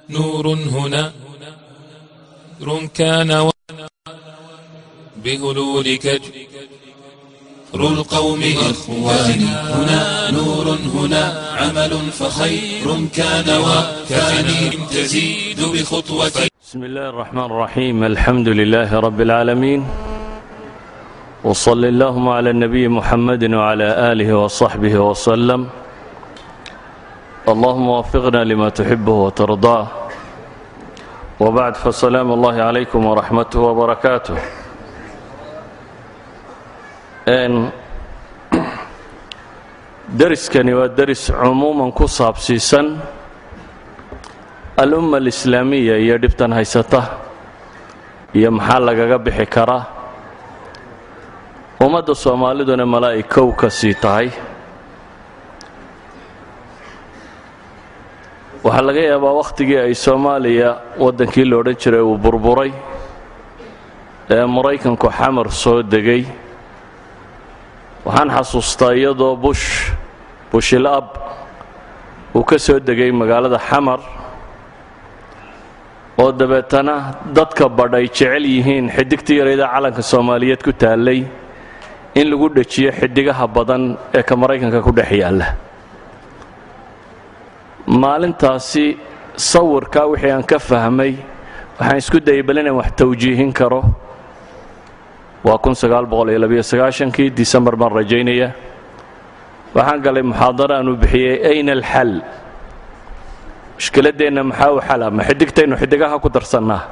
نور هنا نور كان بهلولك جر القوم إخواني هنا نور هنا عمل فخير كان وكان تزيد بخطوة. بسم الله الرحمن الرحيم، الحمد لله رب العالمين، وصل اللهم على النبي محمد وعلى آله وصحبه وسلم. اللهم وفقنا لما تحبه وترضاه، وبعد، فسلام الله عليكم ورحمته وبركاته. Deriskani waa deris cumuuman ku saabsiisan alumma alislaamiya iyo dhibtan haysata iyo maxaa lagaga bixi karaa, ummadda soomaaliduna malaa'i kow ka sii tahay. Waxaa laga yaabaa wakhtigii ay Soomaaliya waddankii la odhan jiray uu burburay ee Maraykanku Xamar soo degay, waxaan xasuustaa iyadoo Bush, Bushil ab, uu ka soo degay magaalada Xamar, oo dabeetana dadka badh ay jecel yihiin xidigta yarayda calanka Soomaaliyeed ku taallay in lagu dhejiyo xidigaha badan ee ka Maraykanka ku dhex yaalla. Maalintaasi sawirkaa wixii aan ka fahmay waxaan isku dayay bal inaan wax tawjiihin karo. Waa 1992-kii Disembar baan rajaynaya. Waxaan galay muxaadaro aanu bixiyey ayna alxal, mushkiladdeenna maxaa u xala, ma xidigtaynu xidigaha ku darsannaa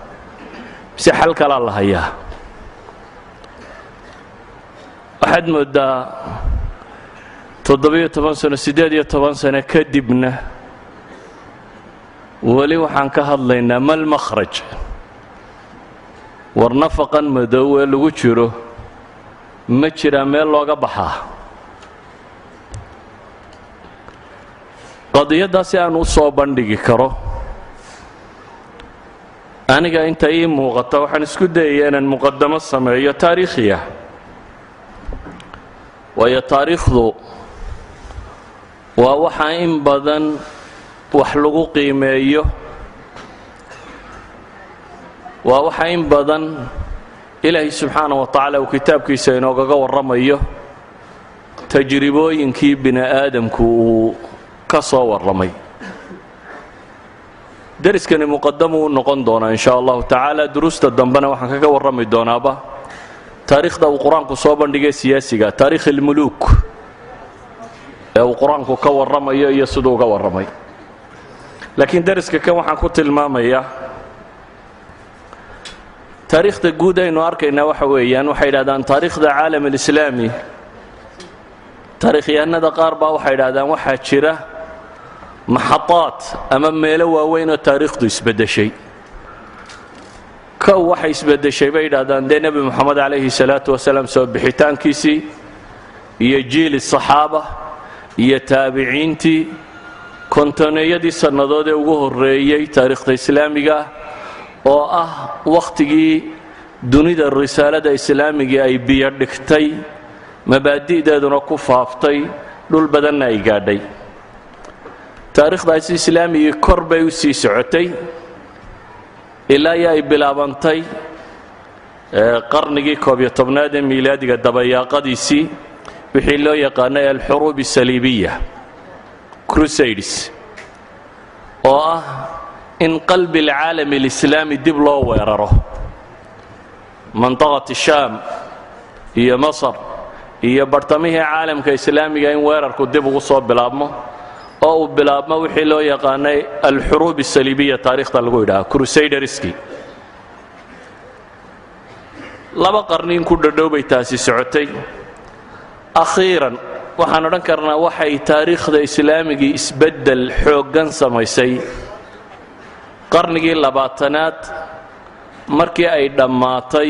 mise xal kalaa la hayaa? Waxaad mooddaa 17 sano, 18 sano kadibna weli waxaan ka hadlaynaa mal makhraj. War nafaqan madow ee lagu jiro ma jiraa meel looga baxaa? Qadiyaddaasi aan u soo bandhigi karo aniga inta ii muuqata, waxaan isku dayaya inaan muqadamo sameeyo taariikhiya, waayo taariikhdu waa waxaa in badan wax lagu qiimeeyo, waa waxa in badan Ilaahay subxaana wa tacaala uu kitaabkiisa inoogaga warramayo tajribooyinkii bini aadamku uu ka soo warramay. Deriskani muqadamuu u noqon doonaa in sha Allahu tacaala. Duruusta dambena waxaan kaga warrami doonaaba taariikhda uu Qur-aanku soo bandhigay siyaasiga, taarikh ilmuluuk ee uu Qur-aanku ka warramayo iyo siduu uga warramay. Laakiin deriska kan waxaan ku tilmaamayaa taariikhda guud aynu arkaynaa. Waxa weeyaan, waxay yidhahdaan taariikhda caalam alislaami, taariikhyahanada qaar baa waxay yidhahdaan waxaa jira maxadaad ama meelo waaweyn oo taariikhdu isbeddeshay. Kow, waxay isbeddeshay bay yidhahdaan dee Nebi Moxamed calayhi salaatu wasalaam soo bixitaankiisii iyo jiili saxaaba iyo taabiciintii, kontoneeyadii sannadood ee ugu horreeyey taariikhda islaamiga, oo ah wakhtigii dunida risaalada islaamigii ay biyo dhigtay, mabaadi'deeduna ku faaftay, dhul badanna ay gaadhay. Taariikhdaasi islaamigii kor bay u sii socotay ilaa iyo ay bilaabantay qarnigii 11aad ee miilaadiga dabayaaqadiisii, wixii loo yaqaanay alxuruub asaliibiya, crusades, oo ah in qalbi alcaalam alislaami dib loo weeraro, mandaqati Shaam iyo Masar iyo bartamihii caalamka islaamiga in weerarku dib ugu soo bilaabmo, oo uu bilaabmo wixii loo yaqaanay alxuruub asaliibiya, taarikhda lagu yidhaha crusaderski. 2 qarni in ku dhadhow bay taasi socotay. Akhiiran waxaan odhan karnaa waxay taariikhda islaamigii isbeddel xooggan samaysay qarnigii 20aad, markii ay dhammaatay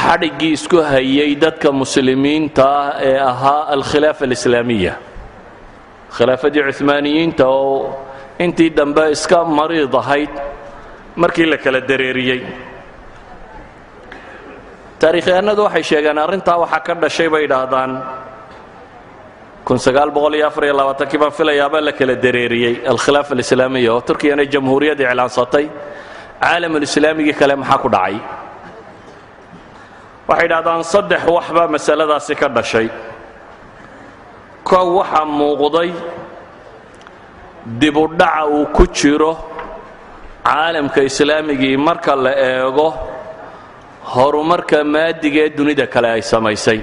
xadhiggii isku hayay dadka muslimiinta ah ee ahaa alkhilaafa alislaamiya, khilaafadii Cuhmaaniyiinta oo intii dambe iska mariid ahayd markii la kala dareeriyey. Taariikhyahanadu waxay sheegeen arrintaa waxaa ka dhashay, bay idhaahdaan, 1924kii baan filayaabaa la kala dareeriyey alkhilaafa alislaamiya, oo Turkiyana jamhuuriyad iclaansatay. Caalamulislaamigii kale maxaa ku dhacay? Waxay idhahdaan saddex waxbaa masaladaasi ka dhashay. Kow, waxaa muuqday dibudhaca uu ku jiro caalamka islaamigii marka la eego horumarka maadiga ee dunida kale ay samaysay,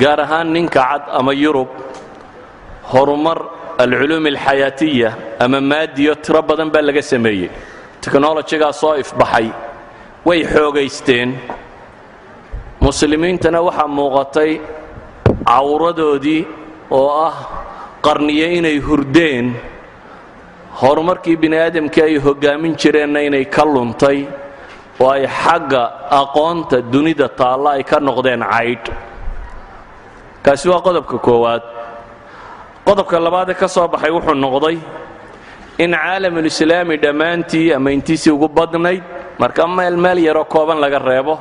gaar ahaan ninka cad ama Yurub. Horumar alculuum alxayaatiya ama maadiyo tiro badan baa laga sameeyey, technology-gaa soo ifbaxay, way xoogaysteen. Muslimiintana waxaa muuqatay cawradoodii oo ah qarniyo inay hurdeen, horumarkii bini aadamkii ay hoggaamin jireenna inay ka luntay, oo ay xagga aqoonta dunida taalla ay ka noqdeen caydh. Kaasi waa qodobka koowaad. Qodobka labaadee ka soo baxay wuxuu noqday in caalamulislaami dhammaantii ama intiisii ugu badnayd, marka meel meel yaroo kooban laga reebo,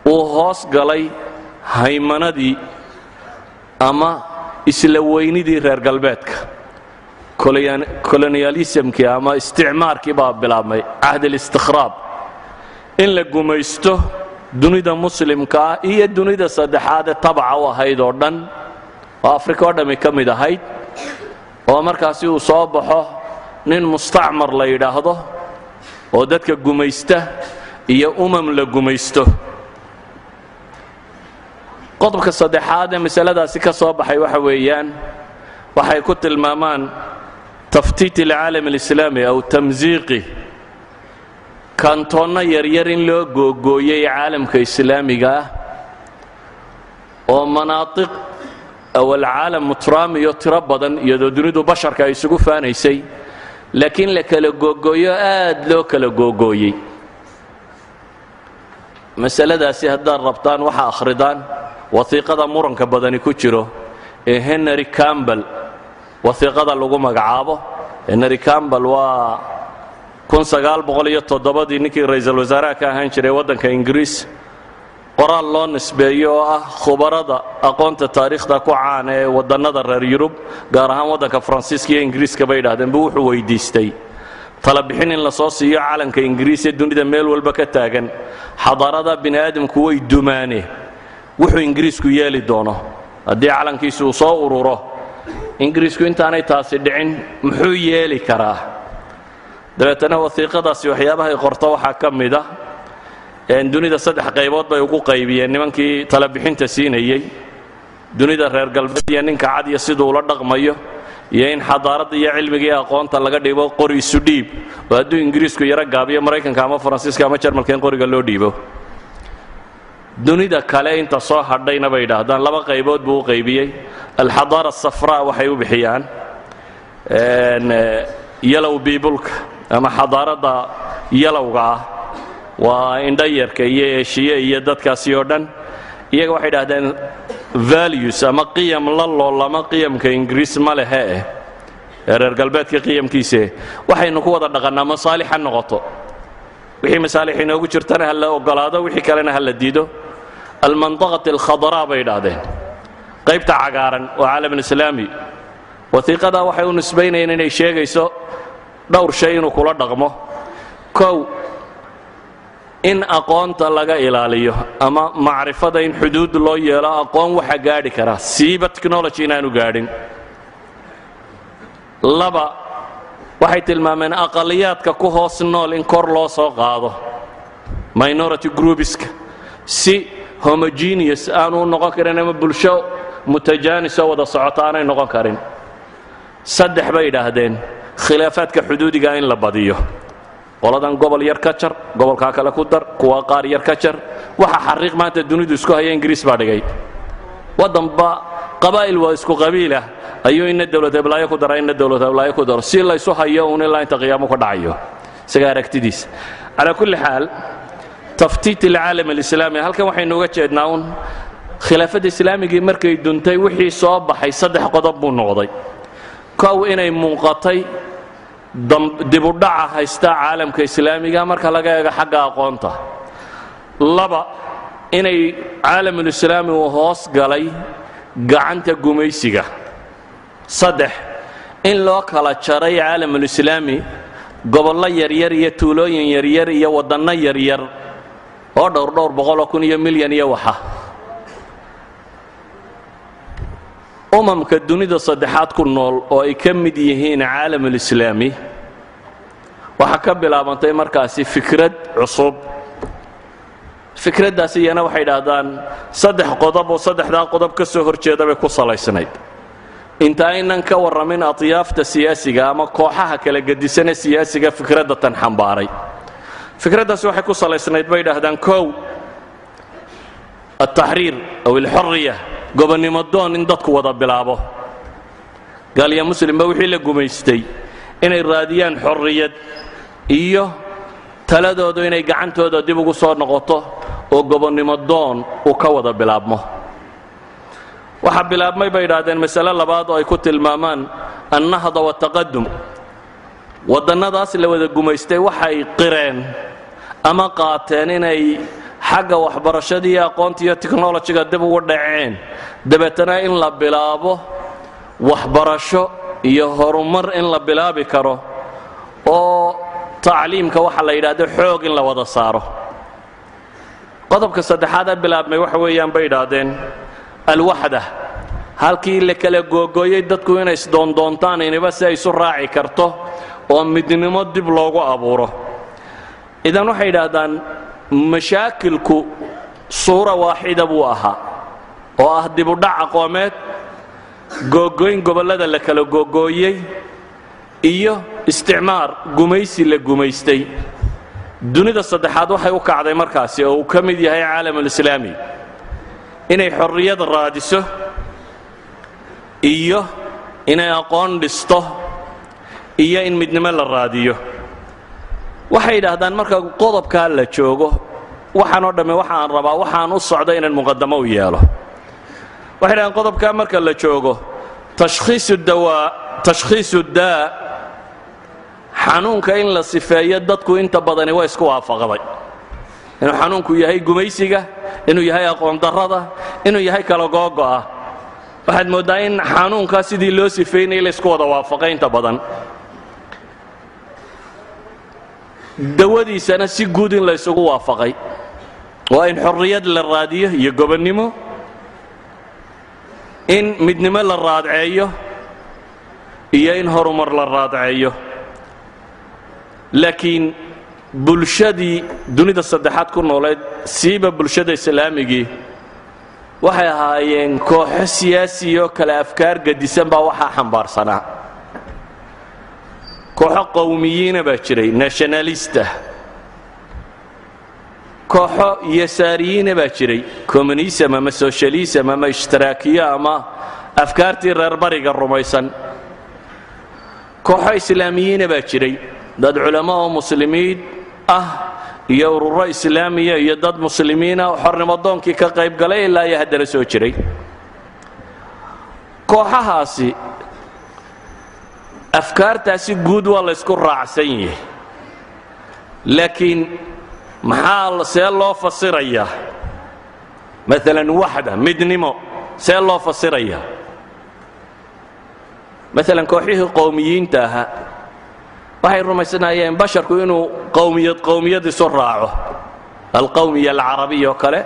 uu hoos galay haymanadii ama isla weynidii reer galbeedka. Colonialism-kii ama isticmaarkii baa bilaabmay, cahd alistikhraab, in la gumaysto dunida muslimka ah iyo dunida saddexaad ee tabaca u ahayd oo dhan, oo Afrika oo dhammi ka mid ahayd, oo markaasi uu soo baxo nin mustacmar la yidhaahdo oo dadka gumaysta iyo umam la gumaysto. Qodobka saddexaad ee masaladaasi ka soo baxay waxa weeyaan waxay ku tilmaamaan taftiit alcaalam alislaami aw tamsiiqi, kantoonno yaryar in loo googooyay caalamka islaamiga ah, oo manaatiq aw alcaalam mutraamiyo tiro badan, iyadoo dunidu basharka ay isugu faanaysay, laakiin la kala googooyo, aad loo kala googooyey. Masaladaasi haddaad rabtaan, waxa akhridaan wasiiqada muranka badani ku jiro ee Henry Campbell wasiiqada lagu magacaabo. Henry Campbell waa 1907dii ninkii ra-iisul wasaaraha ka ahaan jiray waddanka Ingiriis. Qoraal loo nisbeeyo oo ah khubarada aqoonta taariikhda ku caana ee waddannada reer Yurub, gaar ahaan waddanka Faransiiska iyo Ingiriiska, bay idhahdeen, buu wuxuu weydiistay talabixin in lasoo siiyo calanka Ingiriis ee dunida meel walba ka taagan, xadaarada bini aadamku way dumaane, wuxuu Ingiriisku yeeli doono haddii calankiisu uu soo ururo. Ingiriisku intaanay taasi dhicin muxuu yeeli karaa? Dabeetana wasiiqadaasi waxyaabahay qorto waxaa ka mid ah dunida saddex qaybood bay ugu qaybiyeen nimankii talabixinta siinayey: dunida reer galbeed iyo ninka cad iyo siduu ula dhaqmayo, iyo in xadaaradda iyo cilmiga iyo aqoonta laga dhigo qori isu dhiib, oo hadduu Ingiriisku yaro gaabiyo Maraykanka ama Faransiiska ama Jarmalka in qoriga loo dhiibo. Dunida kale inta soo hadhayna, bay yidhaahdaan, laba qaybood buu u qaybiyey. Alxadaara asafraa waxay u bixiyaan yellow people-ka ama xadaaradda yellow-ga ah, waa indhayarka iyo Eeshiye iyo dadkaasi oo dhan. Iyaga waxay idhahdeen values ama qiyam la loolama qiyamka Ingiriis ma lehe eh ee reer galbeedka qiyamkiise. Waxaynu ku wada dhaqannaa masaalix ha noqoto, wixii masaalix inoogu jirtana ha la ogolaado, wixii kalena ha la diido. Almandaqat alkhadraa bay idhaahdeen, qaybta cagaaran oo caalamulislaami. Wasiiqadaa waxay u nisbaynayeen inay sheegayso dhowr shay inuu kula dhaqmo. Kow, in aqoonta laga ilaaliyo ama macrifada in xuduud loo yeelo, aqoon waxa gaadhi karaa, siiba technology inaanu gaadhin. Laba, waxay tilmaameen aqaliyaadka ku hoos nool in kor loo soo qaado, minority groups-ka, si homogeneous aanu u noqon karin ama bulsho mutajaanis oo wada socota aanay noqon karin. Saddex bay idhaahdeen, khilaafaadka xuduudiga in la badiyo, qoladan gobol yar ka jar, gobolkaa kale ku dar, kuwa qaar yar ka jar. Waxa xariiq maanta dunidu isku haya Ingiriis baa dhigay. Waddanba qabaa'il waa isku qabiilah ayuu ina dowlad heblaayo ku dara, ina dowlad heblaayo ku daro, si laysu hayo uun ilaa inta qiyaamo ka dhacayo isaga aragtidiisa. Calaa kulli xaal, taftiit alcaalam alislaami halkan waxaynu uga jeednaa uun khilaafadda islaamigii markay duntay wixii soo baxay saddex qodob buu noqday. Kow, inay muuqatay dibudhaca haysta caalamka islaamiga marka laga eego xagga aqoonta. Laba, inay caalamulislaami uu hoos galay Gacanta gumaysiga. Saddex, in loo kala jaray caalamulislaami gobollo yaryar iyo tuulooyin yaryar iyo waddanno yaryar oo dhowr dhowr boqoloo kun iyo milyan iyo waxa. Umamka dunida saddexaad ku nool oo ay ka mid yihiin caalamulislaami waxaa ka bilaabantay markaasi fikrad cusub. Fikraddaasi iyana waxay idhaahdaan saddex qodob oo saddexdaa qodob ka soo hor jeeda bay ku salaysnayd. Inta aynan ka warramin atyaafta siyaasiga ama kooxaha kala gedisane siyaasiga fikradda tan xambaaray, fikraddaasi waxay ku salaysnayd, bay idhaahdaan, kow, altaxriir aw alxorriya, gobonnimo doon in dadku wada bilaabo, gaal iyo muslimba wixii la gumaystay inay raadiyaan xorriyad iyo taladoodu inay gacantooda dib ugu soo noqoto oo gobonnimo doon uu ka wada bilaabmo. Waxaa bilaabmay, bay idhaahdeen, masale labaad oo ay ku tilmaamaan annahda wataqadum. Waddannadaas la wada gumaystay waxay qireen ama qaateen inay xagga waxbarashadii iyo aqoonta iyo technologyga dib ugu dhaceen, dabeetana in la bilaabo waxbarasho iyo horumar in la bilaabi karo oo tacliimka waxa la yidhaahdo xoog in la wada saaro. Qodobka saddexaad ee bilaabmay waxa weeyaan, bay idhaahdeen, alwaxda. Halkii la kala googooyey dadku inay isdoondoontaan iniba si ay isu raaci karto oo midnimo dib loogu abuuro. Idan waxay yidhaahdaan mashaakilku suura waaxida buu ahaa oo ah dibudhac aqoomeed, googooyn gobollada la kala googooyey iyo isticmaar, gumaysi la gumaystay. Dunida saddexaad waxay u kacday markaasi, oo uu ka mid yahay caalamulislaami, inay xorriyad raadiso iyo inay aqoon dhisto iyo in midnimo la raadiyo. Waxay yidhaahdaan marka qodobkaa la joogo, waxaan oo dhamme waxaan rabaa, waxaan u socda inaan muqadamo u yeelo. Waxay yidhahdaan qodobkaa marka la joogo, tashkhiisu dawaa, tashkhiisu daa, xanuunka in la sifeeyo, dadku inta badani waa isku waafaqday inuu xanuunku yahay gumaysiga, inuu yahay aqoon darrada, inuu yahay kala googo'a. Waxaad mooddaa in xanuunkaa sidii loo sifeynayay la isku wada waafaqay inta badan, dawadiisana si guud in la isugu waafaqay, waa in xorriyad la raadiyo iyo gobonnimo, in midnimo la raadceeyo iyo in horumar la raadceeyo. Laakiin bulshadii dunida saddexaad ku nooleed, siiba bulshada islaamigii, waxay ahaayeen kooxo siyaasiyoo kale afkaar gadisan baa waxaa xambaarsanaa. Kooxo qowmiyiina baa jiray, nationalist ah, kooxo yasaariyiina baa jiray, communism ama socialism ama ishtiraakiyo ama afkaartii reer bariga rumaysan, kooxo islaamiyiina baa jiray, dad culamo oo muslimiin ah iyo ururo islaamiya iyo dad muslimiina oo xornimo doonkii ka qayb galay ilaa iyo haddana soo jiray. Kooxahaasi afkaartaasi guud waa laysku raacsan yahay, laakiin maxaa, see loo fasirayaa maalan waxda, midnimo, see loo fasirayaa? Maalan kooxihii qowmiyiinta ahaa waxay rumaysnaayeen basharku inuu qowmiyad qowmiyad isu raaco, alqowmiya alcarabiya oo kale,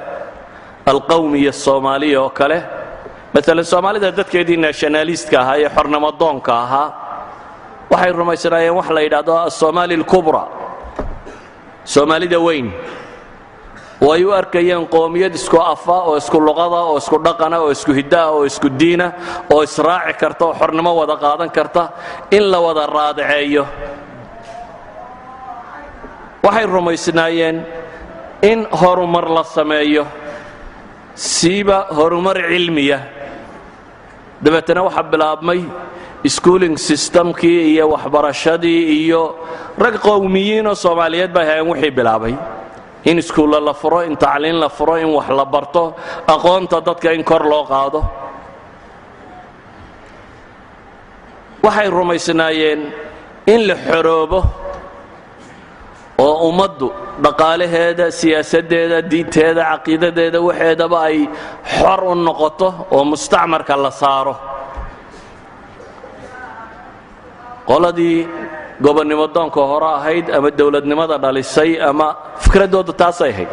alqowmiya asoomaaliya oo kale. Maalan Soomaalida dadkeedii nationalistka ahaa ee xornimodoonka ahaa waxay rumaysnaayeen wax la yidhaahdo alsoomaali alkubra, Soomaalida weyn, oo ay u arkayeen qoomiyad isku afa oo isku luqada oo isku dhaqana oo isku hiddaa oo isku diina oo israaci karta oo xornimo wada qaadan karta in la wada raadaceeyo. Waxay rumaysnaayeen in horumar la sameeyo, siiba horumar cilmiya. Dabeetana waxaa bilaabmay schooling systemkii iyo waxbarashadii, iyo rag qowmiyiinoo Soomaaliyeed bay hayeen wixii bilaabay in iskuulla la furo, in tacliin la furo, in wax la barto, aqoonta dadka in kor loo qaado. Waxay rumaysnaayeen in la xoroobo. Oo ummaddu dhaqaalaheeda, siyaasaddeeda, diinteeda, caqiidadeeda, waxeedaba ay xor u noqoto oo mustacmarka la saaro. Qoladii gobonnimo doonka hore ahayd ama dowladnimada dhalisay ama fikraddooda taasay ahayd.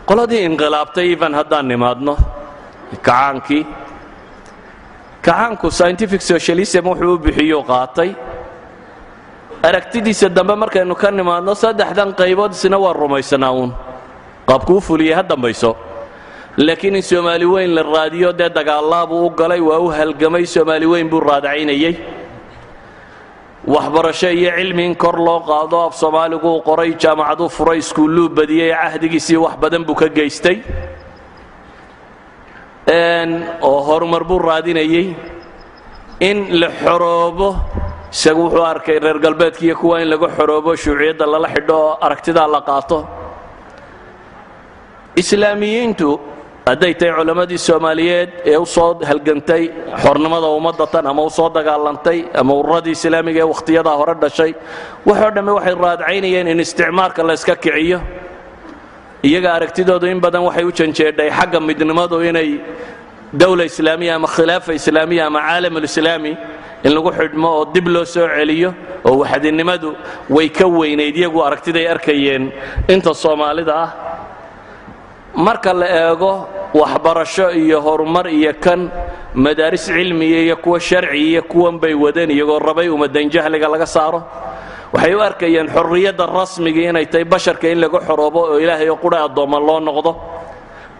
Qoladii inqilaabtay, even haddaan nimaadno kacaankii, kacaanku scientific socialism wuxuu u bixiyuu qaatay. Aragtidiisa dambe markaynu ka nimaadno, saddexdan qaybood isna waa rumaysanaa uun, qaabkuu fuliyey ha dambayso, laakiin in Soomaali weyn la raadiyo dee dagaalaabuu u galay, waa u halgamay, Soomaali weyn buu raadacaynayey. Waxbarasho iyo cilmi in kor loo qaado, af Soomaaligu qoray, jaamacaduu furay, iskuulluu badiyey, cahdigiisii wax badan buu ka geystay oo horumar buu raadinayey. In la xoroobo, isagu wuxuu arkay reer galbeedka iyo kuwa in laga xoroobo, shuuciyadda lala xidho oo aragtidaa la qaato. Islaamiyiintu hadday tahay culammadii Soomaaliyeed ee u soo halgantay xornimada ummadda tan ama u soo dagaalantay ama ururadii islaamiga ee wakhtiyadaa hore dhashay, waxoo dhamme waxay raadcaynayeen in isticmaarka la iska kiciyo. Iyaga aragtidoodu in badan waxay u janjeedhay xagga midnimadu, inay dawla islaamiya ama khilaafa islaamiya ama caalamulislaami in lagu xidhmo oo dib loo soo celiyo, oo waxdinimadu way ka weynayd iyagu aragtiday arkayeen inta Soomaalida ah. Marka la eego waxbarasho iyo horumar iyo kan madaaris cilmiya iyo kuwa sharci iyo kuwan bay wadeen, iyagoo rabay ummadan jahliga laga saaro. Waxay u arkayeen xorriyadda rasmiga inay tahay basharka in laga xoroobo oo Ilaahay oo qura addoomma loo noqdo,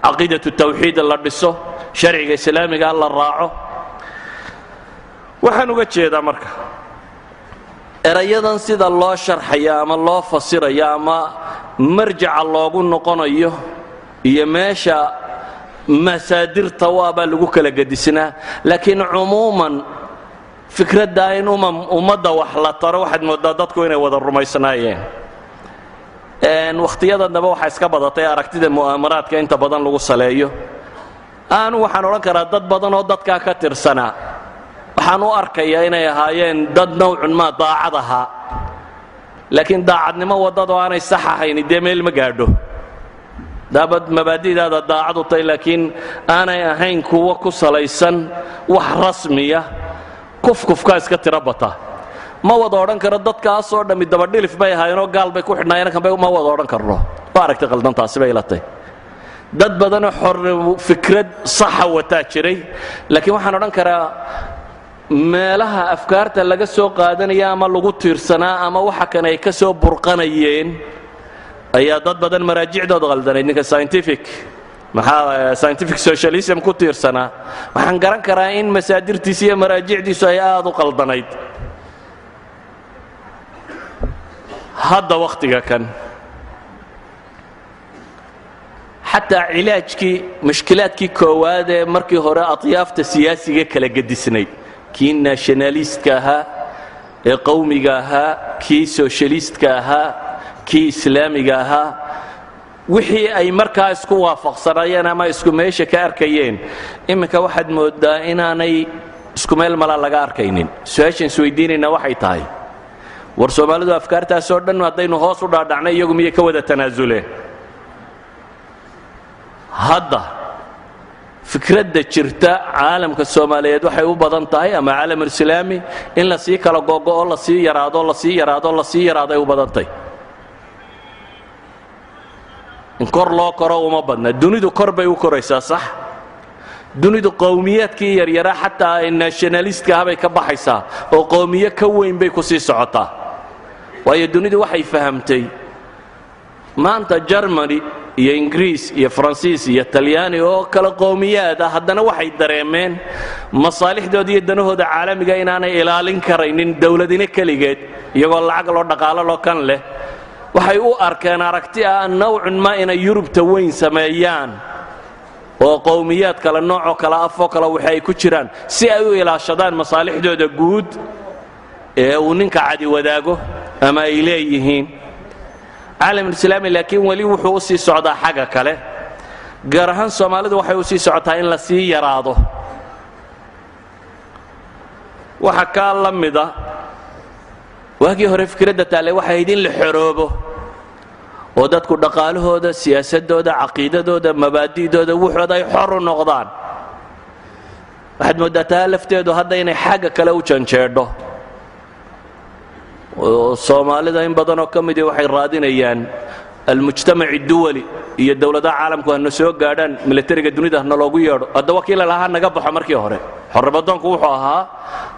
caqiidatu tawxiid la dhiso, sharciga islaamiga la raaco. Waxaan uga jeedaa, marka erayadan sida loo sharxaya ama loo fasiraya ama marjaca loogu noqonayo iyo meesha masaadirta waabaa lagu kala gedisnaa, laakiin cumuuman fikraddaa in umam ummadda wax la taro waxaad mooddaa dadku inay wada rumaysnaayeen. Wakhtiyada dambe waxaa iska badatay aragtida mu'aamaraadka inta badan lagu saleeyo. Aanu waxaan odhan karaa dad badan oo dadkaa ka tirsanaa waxaan u arkayaa inay ahaayeen dad nowcun maa daacad ahaa, laakiin daacadnimo waddado aanay sax ahayni dee meel ma gaadho. Daabad mabaadi'daada daacad u tahay laakiin aanay ahayn kuwo ku salaysan wax rasmiya, kufkufkaa iska tiro bata. Ma wada odhan karo dadkaasoo dhammi dabadhilif bay ahaayeenoo gaal bay ku xidhnaayeen kanbay, ma wada odhan karno, waa aragti qaldan taasi bay ila tahay. Dad badanoo xor fikrad saxa wataa jiray, laakiin waxaan odhan karaa meelaha afkaarta laga soo qaadanaya ama lagu tiirsanaa ama waxa kan ay ka soo burqanayeen ayaa dad badan maraajicdooda qaldanayd. Ninka scientific, maxaa, scientific socialism ku tiirsanaa, waxaan garan karaa in masaadirtiisa iyo maraajicdiisu ay aada u qaldanayd. Hadda wakhtiga kan xataa cilaajkii mushkilaadkii koowaad ee markii hore atyaafta siyaasiga kala gedisnayd, kii nationalistka ahaa ee qowmiga ahaa, kii socialistka ahaa, kii islaamiga ahaa, wixii ay markaa isku waafaqsanaayeen ama isku meesha ka arkayeen, iminka waxaad moodaa inaanay isku meel mala laga arkaynin. Su-aashan isweydiinayna waxay tahay, war Soomaalidu afkaartaasoo dhan haddaynu hoos u dhaadhacnay, iyagu miyay ka wada tanaasuleen? Hadda fikradda jirta caalamka Soomaaliyeed waxay u badan tahay ama caalamulislaami in lasii kala gogo'o, lasii yaraado, lasii yaraado, lasii yaraado ay u badan tahay. In kor loo koro uma badna. Dunidu kor bay u koraysaa, sax. Dunidu qowmiyaadkii yaryaraa xataa ay nationalistka ahabay ka baxaysaa oo qowmiyo ka weyn bay ku sii socotaa, waayo dunidu waxay fahamtay maanta Germany iyo Ingiriis iyo Faransiis iyo Talyaani oo kale qowmiyaad ah, haddana waxay dareemeen masaalixdooda iyo danahooda caalamiga inaanay ilaalin karaynin dowladina keligeed, iyagoo lacag loo dhaqaalo loo kan leh. Waxay u arkeen aragti ah nowcun ma inay Yurubta weyn sameeyaan oo qowmiyaad kale noocoo kale afoo kale waxa ay ku jiraan, si ay u ilaashadaan masaalixdooda guud ee uu ninka cadi wadaago ama ay leeyihiin. Caalamulislaami laakiin weli wuxuu u sii socdaa xagga kale, gaar ahaan Soomaalidu waxay u sii socotaa in la sii yaraado. Waxa kaa la mida Waagii hore fikradda taale waxay ahayd in la xoroobo oo dadku dhaqaalahooda, siyaasadooda, caqiidadooda, mabaadi'dooda, wuxooda ay xor u noqdaan. Waxaad mooddaa taa lafteedu hadda inay xagga kale u janjeedho, oo Soomaalida in badanoo ka midii waxay raadinayaan المجتمع الدولي iyo dowladaha caalamku hana soo gaadhaan, milatariga dunida hana loogu yeedho. Hadda wakiila lahaa naga baxo. Markii hore xorribadoonku wuxuu ahaa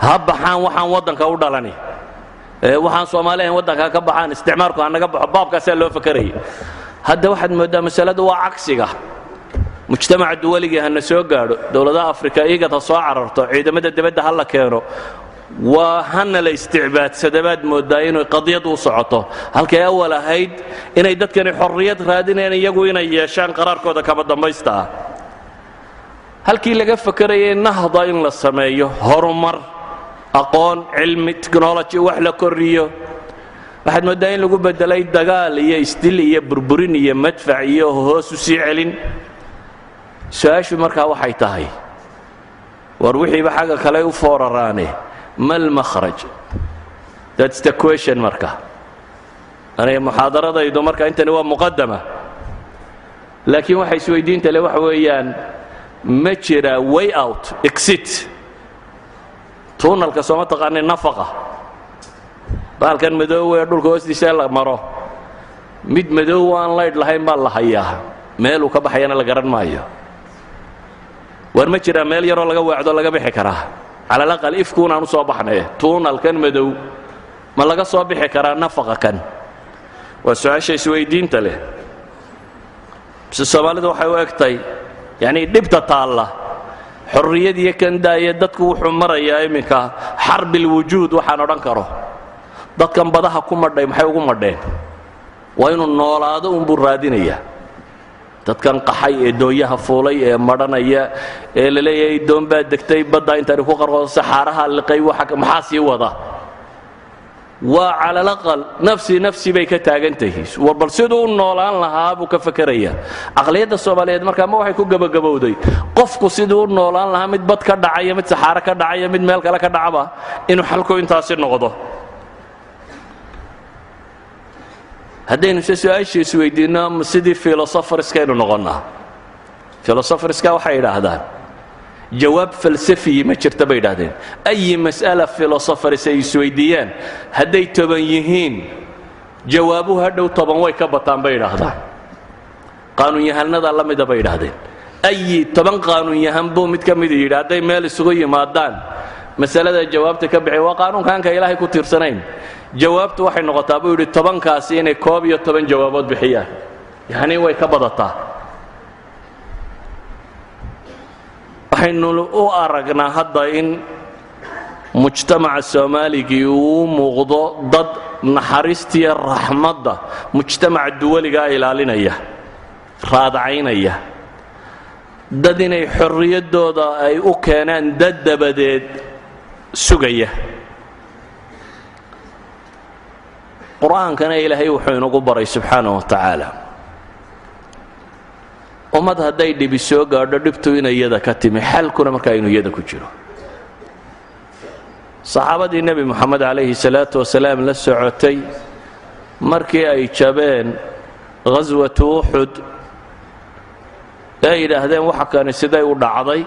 ha baxaan waxaan waddanka u dhalani, waxaan Soomaaliya in waddanka ka baxaan, isticmaalku ha naga baxo, baabkaasaa loo fakarayay. Hadda waxaad mooddaa masaladu waa cagsiga: mujtamaca duwaligii hana soo gaadho, dowladaha Afrika igad ha soo cararto, ciidamada dibadda ha la keeno, waa hana la isticbaadsada. Baad mooddaa inay qadiyadu u socoto halkay awal ahayd inay dadkani xorriyad raadinayaan, iyagu inay yeeshaan qaraarkooda kama dambaysta ah. Halkii laga fakarayay nahda in la sameeyo, horumar, aqoon, cilmi, technology wax la koriyo, waxaad mooddaa in lagu bedelay dagaal iyo isdil iyo burburin iyo madfac iyo hoos u sii celin. Su-aashu markaa waxay tahay: war wixiiba xagga kale u fooraraane, ما المخرج? That's the question. Marka aniga muxaadaradaydu marka intani waa muqadama, laakiin waxa isweydiinta le waxa weeyaan: ma jira way out, exit? Tunnelka sooma taqaanin? Nafaqa bahalkan madoow ee dhulka hoostiisa la maro, mid madoow aan laydh lahayn baa la hayaa, meeluu ka baxayana la garan maayo. War ma jiraa meel yaroo laga weecdo, laga bixi karaa? على الأقل ifkuunaan u soo baxnay, tunnelkan madow ma laga soo bixi karaa, nafaqa kan? Waa su-aasha isweydiinta leh. Mise Soomaalidu waxay u egtay, yacnii, dhibta taalla xorriyad iyo kan daaya, dadku wuxuu marayaa iminka حرب الوجود. Waxaan odhan karo, dadkan badaha ku madhay maxay ugu madheen? Waa inuu noolaado unbuu raadinayaa. Dadkan qaxay ee doonyaha fuulay ee madhanaya ee la leeyahay doon baa degtay badda intani ku qarqoodo, saxaaraha liqay, waxa maxaa sii wada? Waa على الأقل نفسي نفسي bay ka taagan tahi. War bal siduu u noolaan lahaa buu ka fakeraya. Caqliyadda Soomaaliyeed markaa ma waxay ku gebagabowday qofku siduu u noolaan lahaa, mid bad ka dhacaya, mid saxaaro ka dhacaya, mid meel kale ka dhacaba, inuu xalku intaasi noqdo? Haddaynu se su-aasha isweydiinno, sidii philosopherskaynu noqonnaa. Philosopherska waxay idhaahdaan jawaab falsafiyi ma jirta bay idhahdeen. أي مسألة philosophers ay isweydiiyaan, hadday 10 yihiin, jawaabuhu hadhow 10 way ka bataan bay idhaahdaan. Qaanuunyahanada la mida bay idhahdeen. Ayi 10 qaanuunyahan buu mid ka mida yidhi hadday meel isugu yimaadaan, masalada jawaabta ka bixi waa qaanuunkaanka Ilaahay ku tiirsanayn, jawaabtu waxay noqotaa, buu yidhi, 10kaasi inay 11 jawaabood bixiyaan, yacni way ka badataa. Waxaynu u aragnaa hadda in mujtamaca Soomaaligii uu muuqdo dad naxariistiyo raxmadda mujtamaca duwaligaa ilaalinaya, raadcaynaya, dad inay xorriyaddooda ay u keenaan dad dabadeed sugaya. Qur-aankana Ilaahay wuxuu inagu baray subxaanaه wa tacaala, ummad hadday dhibi soo gaadho, dhibtu inay iyada ka timi, xalkuna markaa inuu iyada ku jiro. Saxaabadii Nebi Moxamed calayhi salaatu wasalaam la socotay, markii ay jabeen ghaswatu Uxud ee ay yidhaahdeen waxa kani siday u dhacday,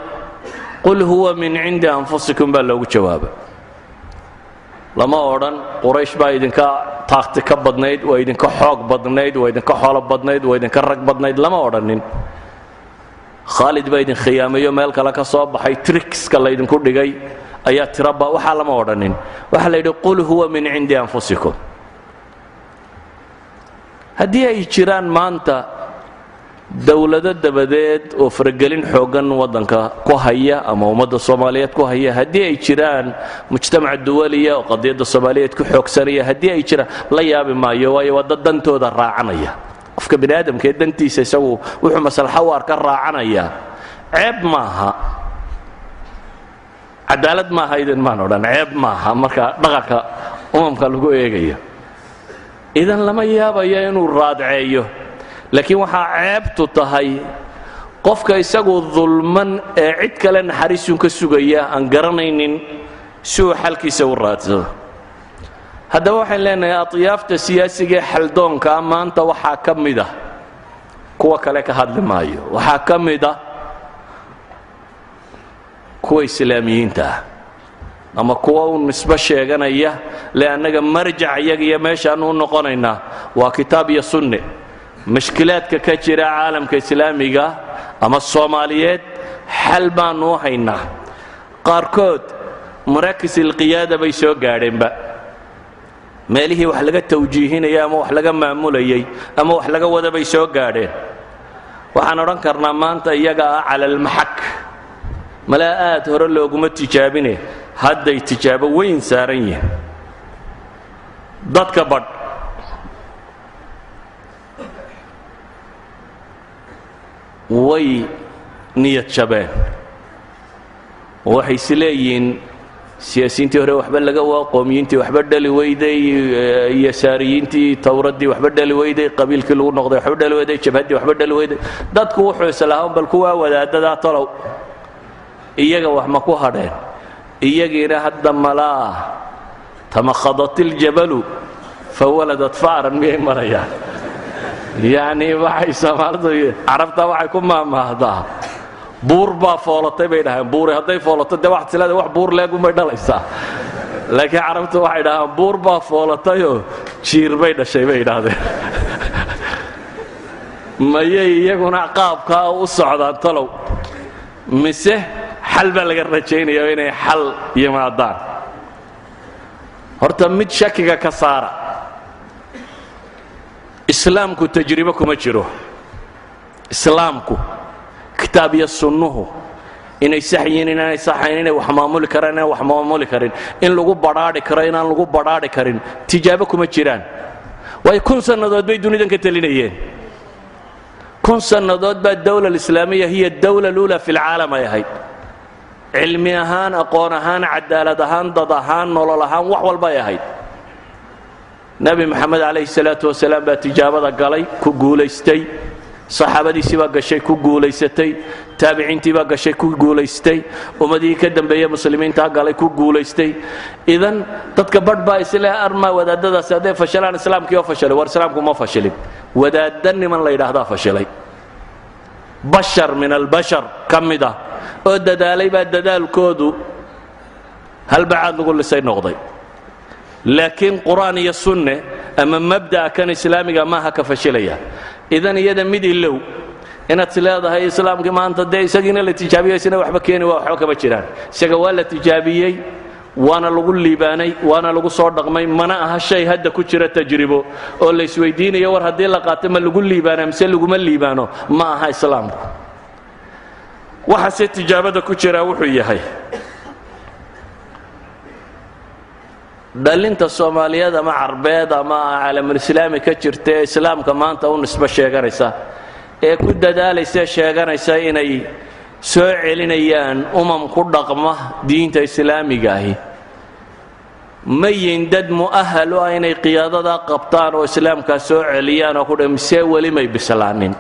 قل هو من عند أنفسكم baa loogu jawaabay. Lama odhan Quraysh baa idinka taakti ka badnayd, waa idinka xoog badnayd, waa idinka xoolo badnayd, waa idinka rag badnayd. Lama odhanin Khaalid baa idin khiyaamayo, meel kale ka soo baxay, trickska laydinku dhigay ayaa tiraba. Waxaa lama odhanin. Waxaa la yidhi قل هو من عند أنفسكم. Haddii ay jiraan maanta dowlado dabadeed oo faragelin xooggan waddanka ku haya ama ummadda Soomaaliyeed ku haya, haddii ay jiraan mujtamac duwaliya oo qadiyadda Soomaaliyeed ku xoogsanaya, haddii ay jiraan, la yaabi maayo, waayo waa dad dantooda raacanaya. Qofka bini aadamka ee dantiisa isagu wuxuu maslaxa u arka raacanaya ceeb maaha, cadaalad maaha idin maan odhan, ceeb maaha marka dhaqanka umamka lagu eegayo. Idan lama yaabayo inuu raadceeyo, laakiin waxaa ceebtu tahay qofka isagu dulman ee cid kale naxariisun ka sugaya, aan garanaynin si uu xalkiisa u raadsado. Haddaba waxaan leenahay atyaafta siyaasiga ee xaldoonkaa maanta waxaa ka mid ah, kuwa kale ka hadli maayo, waxaa ka mid ah kuwa islaamiyiinta ah ama kuwa u nisbo sheeganaya le annaga marjac iyaga iyo meeshaannu u noqonaynaa waa kitaab iyo sunne. Mashkilaadka ka jira caalamka islaamiga ama soomaaliyeed xal baannu u haynaa. Qaarkood maraakis ilqiyaada bay soo gaadheenba, meelihii wax laga tawjiihinayay ama wax laga maamulayay ama wax laga wada bay soo gaadheen. Waxaan odhan karnaa maanta iyaga ah cala almaxak, malaa aad hore looguma tijaabine, hadday tijaabo weyn saaran yihiin. Dadka badh way niyad jabeen oo waxay is leeyihiin siyaasiyiintii hore waxba laga waa, qoomiyiintii waxba dhali weyday, yasaariyiintii tawraddii waxba dhali weyday, qabiilkii lagu noqday waxba dhali weyday, jabhaddii waxba dhali weyday. Dadku wuxuu islahaa bal kuwaa wadaadadaa talow iyaga wax ma ku hadheen? Iyagiina hadda malaa tamakhadat iljabalu fawaladat fa'ran miyay marayaan? Yacni waxay soomaalidu carabta waxay ku maahmaahdaa buur baa foolatay bay dhahaan. Buuri hadday foolato dee waxaad sileedahay wax buur leegunbay dhalaysaa, laakiin carabtu waxay dhahaan buur baa foolatayoo jiir bay dhashay bay idhaahdeen. Mayay iyaguna qaabkaa u socdaan talow, mise xal baa laga rajaynaya inay xal yimaadaan? Horta mid shakiga ka saara, islaamku tajribo kuma jiro. Islaamku kitaab iyo sunnuhu inay sax yihiin, inaanay saxayn, inay wax maamuli karaan, inaan wax maamuli karin, in lagu badhaadhi karo, inaan lagu badhaadhi karin, tijaabo kuma jiraan. Waayo 1000 sannadood bay dunidan ka telinayeen, 1000 sannadood baa dawla alislaamiya hiya dawla luula fi lcaalam ay ahayd, cilmi ahaan, aqoon ahaan, cadaalad ahaan, dad ahaan, nolol ahaan, wax walba ay ahayd. Nebi Maxamed calayhi salaatu wasalaam baa tijaabada galay, ku guulaystay. Saxaabadiisii baa gashay, ku guulaysatay. Taabiciintii baa gashay, ku guulaystay. Ummadihii ka dambeeye muslimiintaa galay, ku guulaystay. Idan dadka badh baa isleh armaa wadaadadaasi hadday fashalaan islaamkii oo fashalay. War islaamku ma fashilin, wadaadda niman la yidhaahdaa fashilay. Bashar min albashar ka mid ah oo dadaalay baa dadaalkoodu halbacaad lagu lisay noqday. Laakiin qur-aan iyo sunne ama mabda'a kan islaamiga maaha ka fashilaya. Idan iyada mid ilow inaad is leedahay islaamkii maanta dee isagiina la tijaabiyey isna waxba keeni waa, waxba kama jiraan. Isaga waa la tijaabiyey, waana lagu liibaanay, waana lagu soo dhaqmay. Mana aha shay hadda ku jira tajribo oo la isweydiinayo war haddii la qaato ma lagu liibaana mise laguma liibaano. Ma aha islaamku. Waxaase tijaabada ku jiraa wuxuu yahay dhalinta soomaaliyeed ama carbeed ama caalamulislaami ka jirta ee islaamka maanta u nisbo sheeganaysa ee ku dadaalaysa sheeganaysa inay soo celinayaan umam ku dhaqma diinta islaamiga ahi, ma yihin dad mu'ahal u ah inay qiyaadadaa qabtaan oo islaamkaa soo celiyaan oo kudha, mise weli may bislaanin?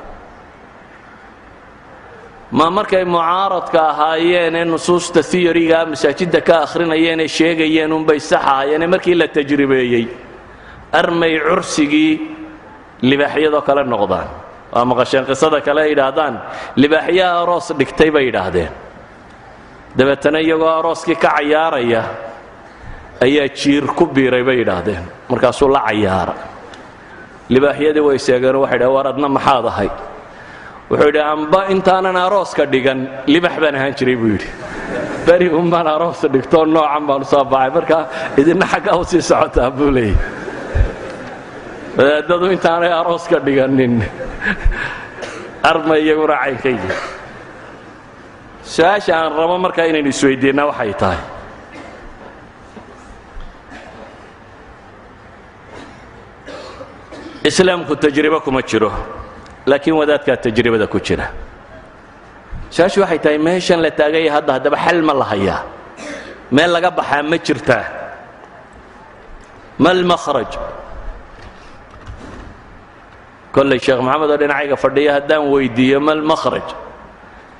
Ma markay mucaaradka ahaayeen ee nusuusta theoryga masaajidda ka akhrinayeen ee sheegayeen unbay sax ahaayeen, markii la tajribeeyey armay cursigii libaaxyadoo kale noqdaan? Waa maqasheen qisada kale ay yidhaahdaan libaaxyaha aroos dhigtay bay yidhaahdeen, dabeetana iyagoo arooskii ka cayaaraya ayaa jiir ku biiray bay yidhaahdeen, markaasuu la cayaara. Libaaxyadii way seegeen, waxay dhaheen war adna maxaad ahay? Wuxuu yidhi amba intaanan arooska dhigan libax baan ahaan jiray buu yidhi, beri un baan aroos dhigtoo noocan baan usoo baxay, marka idinna xaggaa u sii socotaa buu leeyay. Wadaadadu intaanay arooska dhiganin arma iyaguna caynkaygi. Su-aasha aan rabo markaa inaynu isweydiinna waxay tahay, islaamku tajribo kuma jiro laakiin wadaadkaa tajribada ku jira. Su-aashu waxay tahay meeshan la taaganya hadda haddaba xal ma la hayaa? Meel laga baxaa ma jirtaa? Ma almakhraj? Kollay Sheekh Maxamed oo dhinacayga fadhiya haddaan weydiiyo ma almakhraj,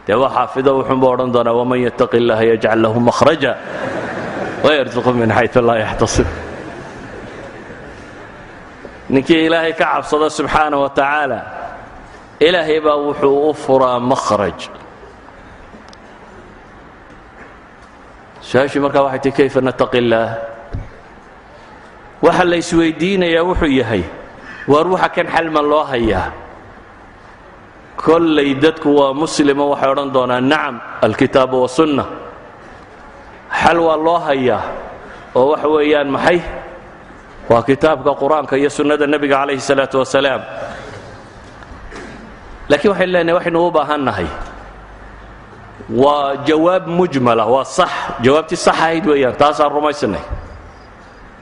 dee waa xaafido, wuxuunba odhan doonaa waman yattaqi illaha yajcal lahu makhraja wayarzuqu min xaytu laa yaxtasib. Ninkii Ilaahay ka cabsada subxaana wa tacaala, Ilaahay baa wuxuu u furaa makhraj. Su-aashii markaa waxay tihi: kayfa nataqi illaah? Waxa la isweydiinayaa wuxuu yahay, waar waxa kan xalma loo hayaa? Kollay dadku waa muslimo, waxay odhan doonaan: nacam, alkitaabu wasunna, xal waa loo hayaa. Oo waxa weeyaan maxay? Waa kitaabka Qur-aanka iyo sunnada Nebiga calayhi salaatu wasalaam. Laakiin waxaynu leenahay, waxaynu u baahan nahay waa jawaab mujmala. Waa sax, jawaabtii sax ahayd weeyaan, taasaan rumaysanay,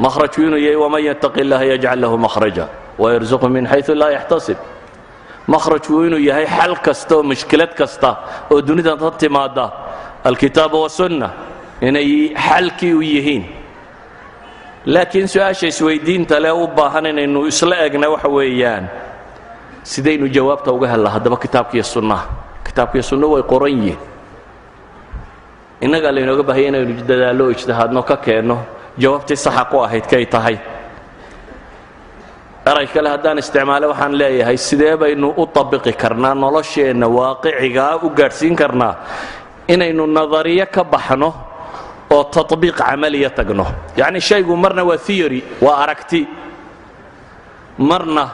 makhrajku inuu yahay waman yattaqi illaha yajcal lahu makhraja wayarzuqhu min xaysu laa yaxtasib. Makhrajku inuu yahay xal kasta oo mushkilad kasta oo dunidan ta timaada, alkitaaba wasunna inay xalkii u yihiin. Laakiin su-aasha isweydiinta le u baahan inaynu isla egna waxa weeyaan, sidaynu jawaabta uga hellaa haddaba kitaabkiiyo sunnaha? Kitaabkiiyo sunna way qoran yihiin, innagaa laynooga baahaya inaynu dadaallo o ijtihaadno, ka keenno jawaabtii saxa ku ahayd kay tahay. Eray kale haddaan isticmaale, waxaan leeyahay, sidee baynu u tabiqi karnaa, nolosheenna waaqicigaa u gaadhsiin karnaa inaynu nadariyo ka baxno oo tatbiiq camaliya tagno? Yacni shaygu marna waa theory, waa aragti, marna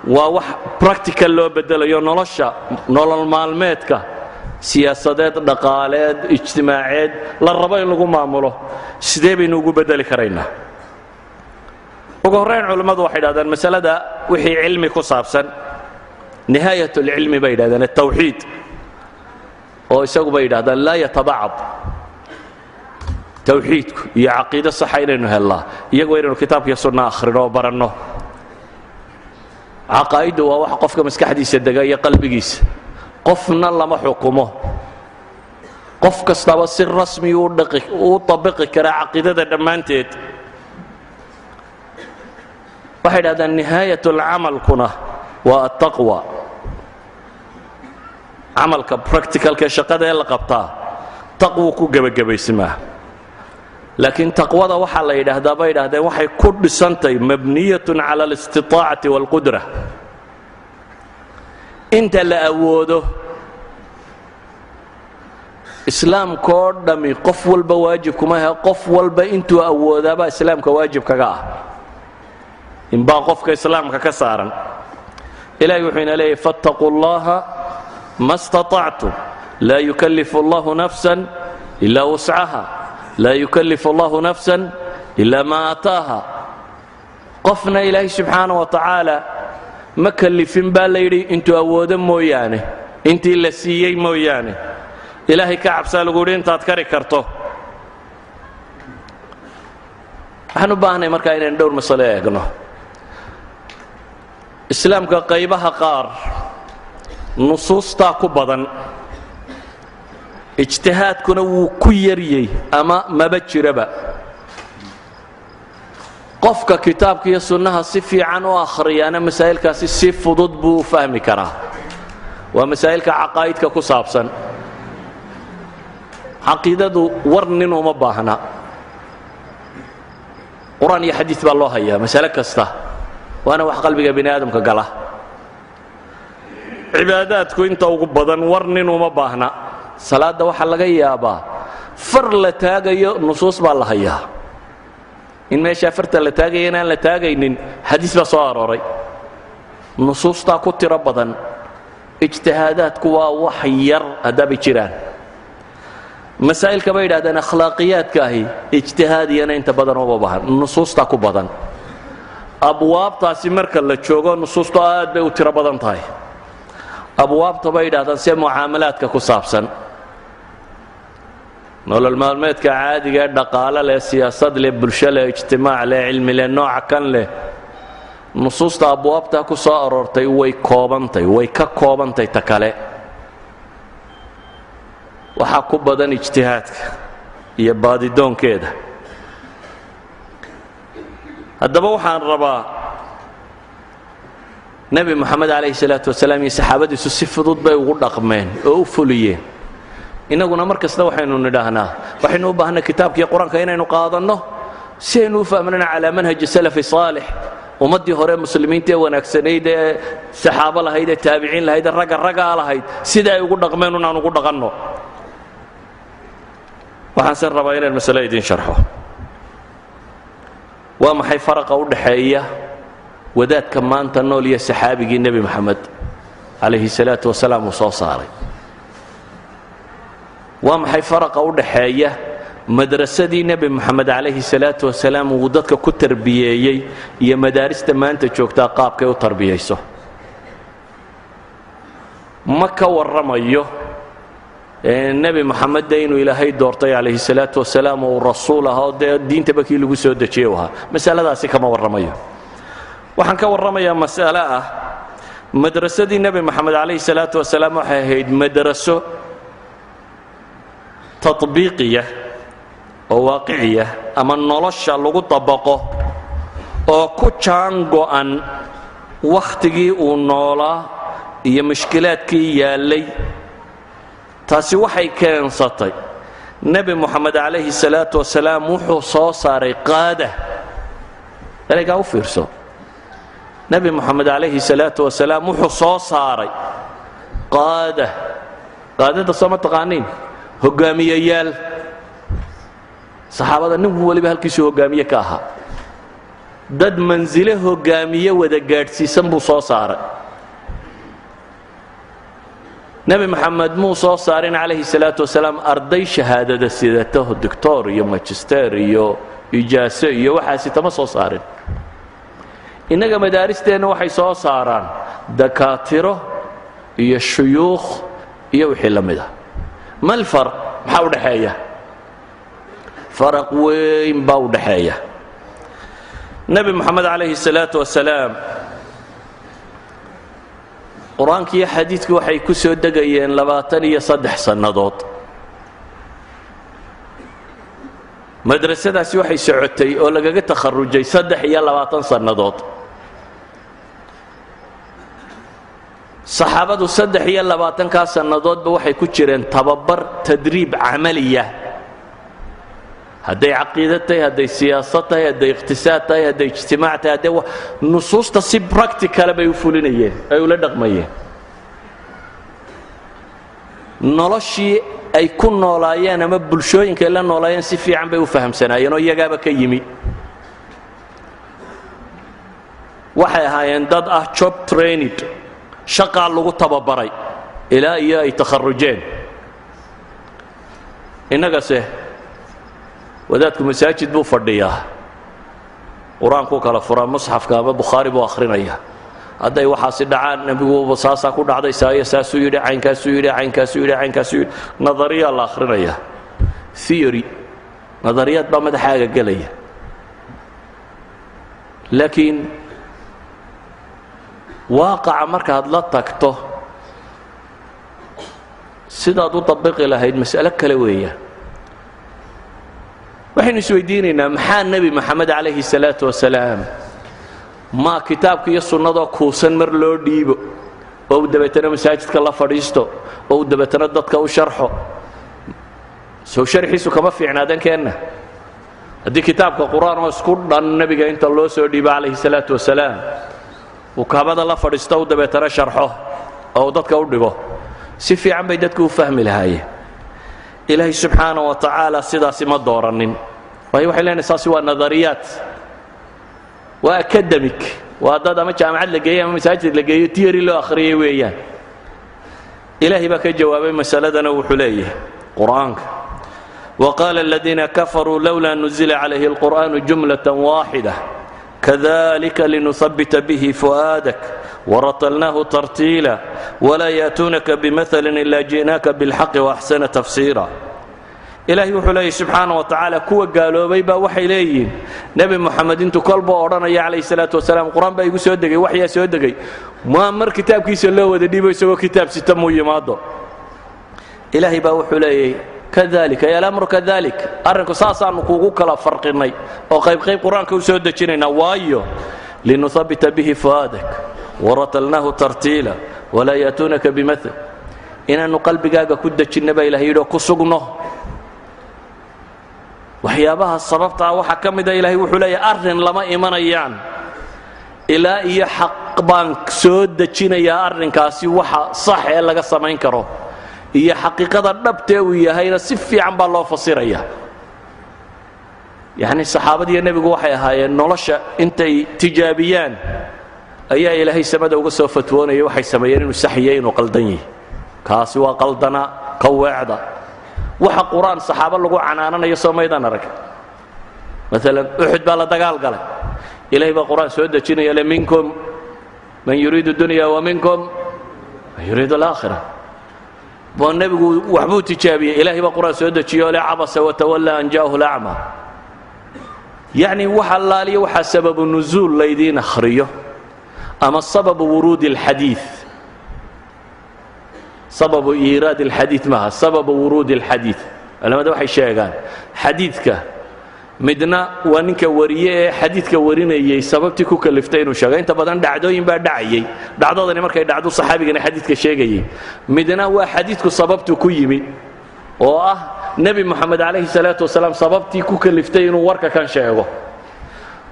waa wax practical loo bedelayo nolosha, nolol maalmeedka siyaasadeed, dhaqaaleed, ijtimaaceed la rabo in lagu maamulo. Sidee baynu ugu bedeli karaynaa? Ugu horrayn culammadu waxay yidhahdaan, masalada wixii cilmi ku saabsan, nihaayat اlcilmi bay yidhahdeen altawxiid, oo isagu bay yidhahdaan laa yatabacad. Tawxiidku iyo caqiido saxa inaynu hellaa iyagu inaynu kitaabkiiyo sunna akhrino oo baranno. Caqaa'iddu waa wax qofka maskaxdiisa dega iyo qalbigiisa. Qofna lama xukumo, qof kastaba si rasmi u tabiqi karaa caqiidada dhammaanteed. Waxay idhahdaan nihaayat alcamalkuna waa altaqwa. Camalka practicalka shaqada ee la qabtaa taqwuu ku gebagabaysmaa. Laakiin taqwada waxaa la yidhaahdaa, bay yidhahdeen, waxay ku dhisantahy mabniyatun cala alistiطaacati wاlqudra, inta la awoodo. Islaamkoo dhammi qof walba waajib kuma ahe, qof walba intuu awoodaabaa islaamka waajib kaga ah, inbaa qofka islaamka ka saaran. Ilahay wuxuu ina leeyahy: fattaquu اllaha ma اstaطactum, laa yukallifu allahu nafsan ila wuscaha, laa yukallifu allahu nafsan ila ma aataaha. Qofna Ilaahay subxaana wa tacaala ma kallifin, baa la yidhi, intuu awoodo mooyaane, intii la siiyey mooyaane. Ilaahay ka cabsaa, lagu yidhi, intaad kari karto. Waxaan u baahanay markaa inaynu dhowr masalo eegno. Islaamka qaybaha qaar nusuustaa ku badan, ijtihaadkuna wuu ku yaryey ama maba jiraba. Qofka kitaabka iyo sunnaha si fiican u akhriyaana masaa'ilkaasi si fudud buu u fahmi karaa. Waa masaa'ilka caqaa'idka ku saabsan. Caqiidadu war nin uma baahna, Qur-aan iyo xadiid baa loo hayaa masale kasta, waana wax qalbiga bini aadamka gala. Cibaadaadku inta ugu badan war nin uma baahna. Salaadda waxaa laga yaabaa far la taagayo, nusuus baa la hayaa. In meeshaa farta la taagaya, inaan la taagaynin, xadiis baa soo arooray. Nusuustaa ku tiro badan, ijtihaadaadku waa wax yar haddaabay jiraan. Masaa'ilka, bay yidhahdeen, akhlaaqiyaadka ahi ijtihaadiyana inta badan uma baahan, nusuustaa ku badan. Abwaabtaasi marka la joogo, nusuustu aad bay u tiro badan tahay. Abwaabta, bay yidhahdaan, see mucaamalaadka ku saabsan, nolol maalmeedka caadiga ee dhaqaale leh, siyaasad leh, bulsho leh, ijtimaac leh, cilmi leh, nooca kan leh, nusuusta abwaabtaa ku soo aroortay way koobantay, way ka koobantay ta kale. Waxaa ku badan ijtihaadka iyo baadidoonkeeda. Haddaba waxaan rabaa, Nebi Moxamed calayhi salaatu wasalaam iyo saxaabadiisu si fudud bay ugu dhaqmeen oo u fuliyeen. Innaguna mar kasta waxaynu nidhaahnaa, waxaynu u baahnay kitaabkiiyo Qur-aanka inaynu qaadanno si aynu u fahmnana calaa manhaji salafi saalix. Ummaddii hore muslimiinta ee wanaagsanayd, ee saxaabo lahayd, ee taabiciin lahayd, ee ragga raggaa lahayd, sida ay ugu dhaqmeen unaan ugu dhaqanno. Waxaan se rabaa inaan masale idiin sharxo. Waa maxay faraqa u dhaxeeya wadaadka maanta nool iyo saxaabigii Nebi Moxamed calayhi salaatu wasalaam uu soo saaray? Waa maxay faraqa u dhaxeeya madrasadii Nebi Moxamed calayhi salaatu wasalaam uu dadka ku tarbiyeeyey iyo madaarista maanta joogtaa qaabkay u tarbiyayso? Ma ka warramayo Nebi Moxamed de inuu Ilaahay doortay calayhi salaatu wasalaam oo uu rasuul ahaa oo dee diintaba kii lagu soo dejiyey u ahaa. Masaladaasi kama warramayo. Waxaan ka warramayaa mas'ale ah madrasadii Nebi Moxamed calayhi salaatu wasalaam waxay ahayd madraso tatbiiqiya oo waaqiciya ama nolosha lagu dabaqo oo ku jaan go'an wakhtigii uu noolaa iyo mushkilaadkii yaallay. Taasi waxay keensatay Nebi Moxamed calayhi salaatu wasalaam wuxuu soo saaray qaada. Ereygaa u fiirso. Nebi Moxamed calayhi salaatu wasalaam wuxuu soo saaray qaada. Qaadada soo ma taqaaniin? Hogaamiyayaal. Saxaabada nin waliba halkiisuu hogaamiye ka ahaa, dad mansile hogaamiye wada gaadhsiisan buu soo saaray. Nebi Moxamed muu soo saarin calayhi salaatu wasalaam arday shahaadada sidato, doctor iyo magister iyo ijaaso iyo waxaasi tama soo saarin. Innaga madaaristeenna waxay soo saaraan dakaatiro iyo shuyuukh iyo wixii la mid ah. Mal farq? Maxaa u dhexeeya? Faraq weyn baa u dhexeeya. Nebi Moxamed calayhi salaatu wasalaam Qur-aanki iyo xadiidku waxay ku soo degayeen 23 sannadood. Madrasadaasi waxay socotay oo lagaga takharujay 23 sannadood. Saxaabadu 23-kaa sannadoodba waxay ku jireen tababar, tadriib camaliya, hadday caqiida tahay, hadday siyaasad tahay, hadday iqtisaad tahay, hadday ijtimaac tahay, hadday nusuusta si practical ah bay u fulinayeen, ay ula dhaqmayeen. Noloshii ay ku noolaayeen ama bulshooyinkay la noolaayeen si fiican bay u fahamsanaayeen oo iyagaaba ka yimi. Waxay ahaayeen dad ah job trained, shaqaa lagu tababaray ilaa iyo ay takharujeen. Innagase wadaadku masaajid buu fadhiyaa, Qur-aankuu kala furaa, musxafka ama Bukhaari buu akhrinaya. Hadday waxaasi dhacaan, Nebiguba saasaa ku dhacday, saayo saasuu yidhi, caynkaasuu yidhi, caynkaasuu yidhi, caynkaasuu yidhi. Nadariyaa la akhrinaya, theory, nadariyaad baa madaxaaga gelaya, laakiin waaqaca markaad la tagto sidaad u dabiqi lahayd mas'alo kale weeyaan. Waxaynu isweydiinaynaa, maxaa Nebi Moxamed calayhi salaatu wasalaam maa kitaabka iyo sunnadoo kuusan mar loo dhiibo oo uu dabeetana masaajidka la fadhiisto oo uu dabeetana dadka u sharxo? Sow sharxiisu kama fiicnaadeen keenna haddii kitaabka Qur-aan oo isku dhan nebiga inta loo soo dhiibo calayhi salaatu wasalaam uu kaabada la fadhiisto, u dabeetana sharxo oo uu dadka u dhigo? Si fiican bay dadku u fahmi lahaayeen. Ilaahay subxaana wa tacaala sidaasi ma dooranin, waayo waxay leenahay saasi waa nadariyaat, waa academic, waa dad ama jaamacad la geeyey ama masaajid la geeyo, theory loo akhriyey weeyaan. Ilaahay baa ka jawaabay masaladana. Wuxuu leeyahay Qur-aanka: وqاla الذiina kafaruu lowlaa نزila عalayhi الqur'an jumlaة waaxidة kadlika linuhabita bih fu'aadak wratalnaahu tartiila wlaa yأtuunaka bmaثli ila ji'naaka bاlxaqi وaxsana tafsiira. Ilaahay wuxuu leeyahy subxaana wa tacaala, kuwa gaaloobay baa waxay leeyihiin, Nebi Moxamed intuu kolba odhanaya calayhi salaatu wasalaam Qur-aan baa igu soo degay, waxyaa soo degay, maa mar kitaabkiisa loo wada dhiibo isagoo kitaab sita muu yimaado? Ilaahay baa wuxuu leeyahy: kadalika ay alamru kadalik, arrinku saasaanu kugu kala farqinnay oo qayb qayb Qur-aanka u soo dejinaynaa, waayo linuhabita bihi fu'aadak waratalnaahu tartiila walaa ya'tuunaka bimaal, inaannu qalbigaaga ku dejinna baa Ilahay yidhi oo ku sugno. Waxyaabaha sababtaa waxaa ka mida, Ilahay wuxuu leeyahy, arrin lama imanayaan Ilaa iyo xaq baan soo dejinayaa arrinkaasi, waxa sax ee laga samayn karo iyo xaqiiqada dhabtee uu yahayna si fiican baa loo fasiraya. Yacni saxaabadiiyo nebigu waxay ahaayeen nolosha intay tijaabiyaan ayaa Ilaahay samada uga soo fatwoonayay waxay sameeyeen inuu saxiyo, inuu qaldan yahay. Kaasi waa qaldanaa, ka weecda. Waxa Qur-aan saxaabo lagu canaananayo soo maydaan arag? Maalan Uxud baa la dagaal galay, Ilahay baa Qur-aan soo dejinaya le: "منكم من يريد الدنيا ومنكم من يريد الآخرة." Waa nebigu waxbuu tijaabiyey, Ilahay baa Qur-aan soo dejiyo le: "عبس وتولى أن جاءه الأعمى." Yacni wax allaaliya waxaa sababu nusuul laydiin akhriyo ama sababu wuruudi alxadiid, sababu iiraad alxadiid maaha, sababu wuruudi alxadiid. Culamada waxay sheegaan xadiidka midna waa ninka wariye ee xadiidka warinayey sababtii ku kaliftay inuu sheego. Inta badan dhacdooyin baa dhacayey, dhacdadani markay dhacdo saxaabigani xadiidka sheegayey. Midna waa xadiidku sababtu ku yimi, oo ah Nebi Moxamed calayhi salaatu wasalaam sababtii ku kaliftay inuu warka kan sheego.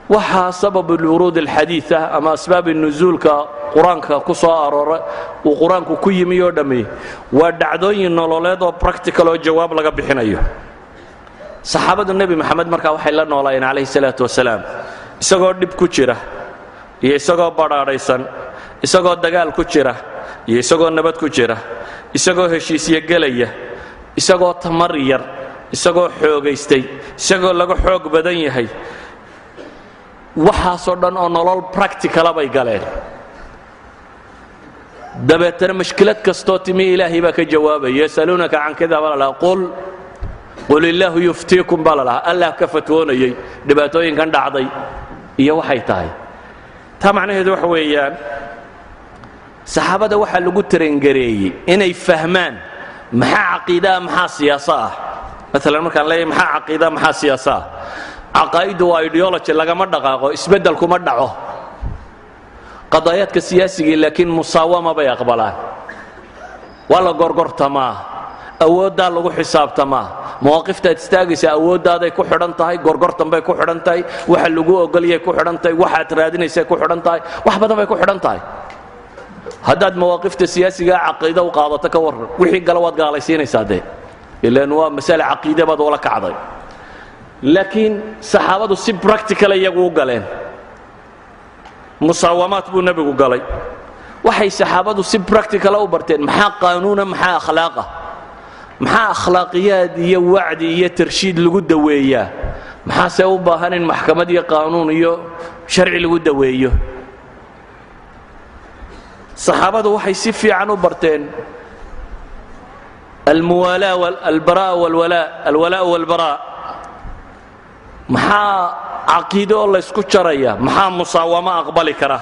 Waxaa sabab wuruud alxadiid ah ama asbaab nuzuulka Qur-aanka ku soo aroora, uu Qur-aanku ku yimi oo dhammi, waa dhacdooyin nololeed oo practical oo jawaab laga bixinayo. Saxaabadu Nebi Moxamed markaa waxay la noolaayeen calayhi salaatu wasalaam isagoo dhib ku jira iyo isagoo badhaadhaysan, isagoo dagaal ku jira iyo isagoo nabad ku jira, isagoo heshiisyo gelaya, isagoo tamar yar, isagoo xoogaystay, isagoo laga xoog badan yahay. Waxaasoo dhan oo nolol practical ah bay galeen. Dabeetana mashkilad kastoo timi Ilaahay baa ka jawaabaya. "يسألونك عن كذا" baa la lahaa, "قل قل الله يفتيكم" baa la lahaa. Allah ka fatwoonayay dhibaatooyinkan dhacday iyo waxay tahay. Taa macnaheedu waxa weeyaan saxaabada waxaa lagu tarangareeyey inay fahmaan maxaa caqiidaa, maxaa siyaaso ah. Maalan markaan leeyahay maxaa caqiida, maxaa siyaaso ah, caqaa'iddu waa ideology, lagama dhaqaaqo, isbeddel kuma dhaco. Qadaayaadka siyaasigii laakiin musaawama bay aqbalaan, waa la gorgortamaa, awooddaa lagu xisaabtamaa. Mawaaqiftaad istaagaysa awooddaaday ku xidhan tahay, gorgortan bay ku xidhan tahay, waxa lagu ogolyay ku xidhan tahay, waxaad raadinaysay ku xidhan tahay, wax badan bay ku xidhan tahay. Haddaad mawaaqifta siyaasigaa caqiida u qaadato, ka warran? Wixii gala waad gaalaysiinaysaa dee, ilan waa masale caqiide baad ula kacday. Laakiin saxaabadu si practical iyagu u galeen. Musaawamaad buu Nebigu galay. Waxay saxaabadu si practical ah u barteen maxaa qaanuuna, maxaa akhlaaqa, maxaa akhlaaqiyaad iyo wacdi iyo tarshiid lagu daweeyaa, maxaase u baahan in maxkamad iyo qaanuun iyo sharci lagu daweeyo. Saxaabadu waxay si fiican u barteen الموالاة, البراء والولاء, الولاء والبراء. Maxaa caqiide oo laysku jaraya, maxaa musaawamo aqbali kara?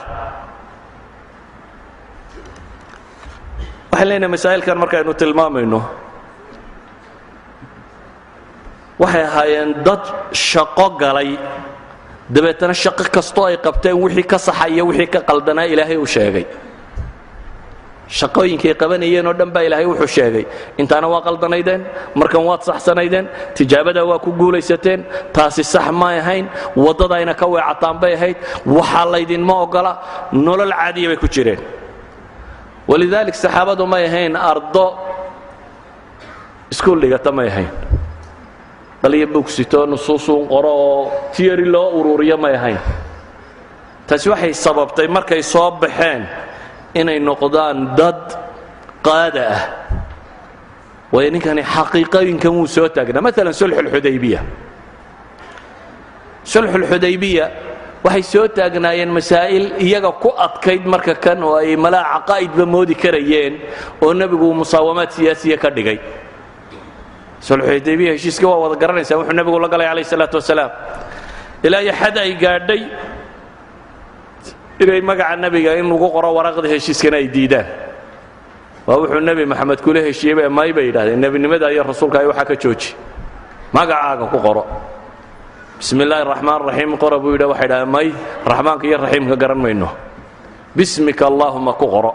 Waxaan leenahay masaa'ilkan markaynu tilmaamayno, waxay ahaayeen dad shaqo galay, dabeetana shaqo kastoo ay qabteen wixii ka saxa iyo wixii ka qaldanaa Ilaahay uu sheegay. Shaqooyinkay qabanayeen oo dhan baa Ilaahay wuxuu sheegay: intaana waa qaldanaydeen, markan waad saxsanaydeen, tijaabadaa waa ku guulaysateen, taasi sax may ahayn, waddadayna ka weecataan bay ahayd, waxaa laydinma ogola. Nolol caadiya bay ku jireen. ولذلك saxaabadu may ahayn ardo iskuul dhigata, may ahayn qaliyo bugsito nusuusuun qoro oo theory loo ururiyo, may ahayn. Taasi waxay sababtay markay soo baxeen inay noqdaan dad qaada ah, waayo ninkani xaqiiqooyinkan wuu soo taagnaa. Maalan sulxulxudaybiya, sulxulxudaybiya waxay soo taagnaayeen masaa'il iyaga ku adkayd marka kan oo ay malaa caqaa'idba moodi karayeen, oo Nebigu uu musaawamaad siyaasiya ka dhigay. Sulxudaybiya heshiiska waa wada garanaysaa, wuxuu Nebigu la galay calayh salaatu wasalaam, ilaa iyo xad ay gaadhay inay magaca Nebiga in lagu qoro waraaqda heshiiskana ay diidaan. Waa wuxuu Nebi Maxamed kula heshiiyey may bay yidhahdeen, nebinimada iyo rasuulka ay waxaa ka jooji, magacaaga ku qoro. "بسم الله الرحمن الرحيم" qora buu yidhi. Waxay idhahdeen: "May, raxmaanka iyo raxiimka garan mayno, باسمك اللهم ku qoro,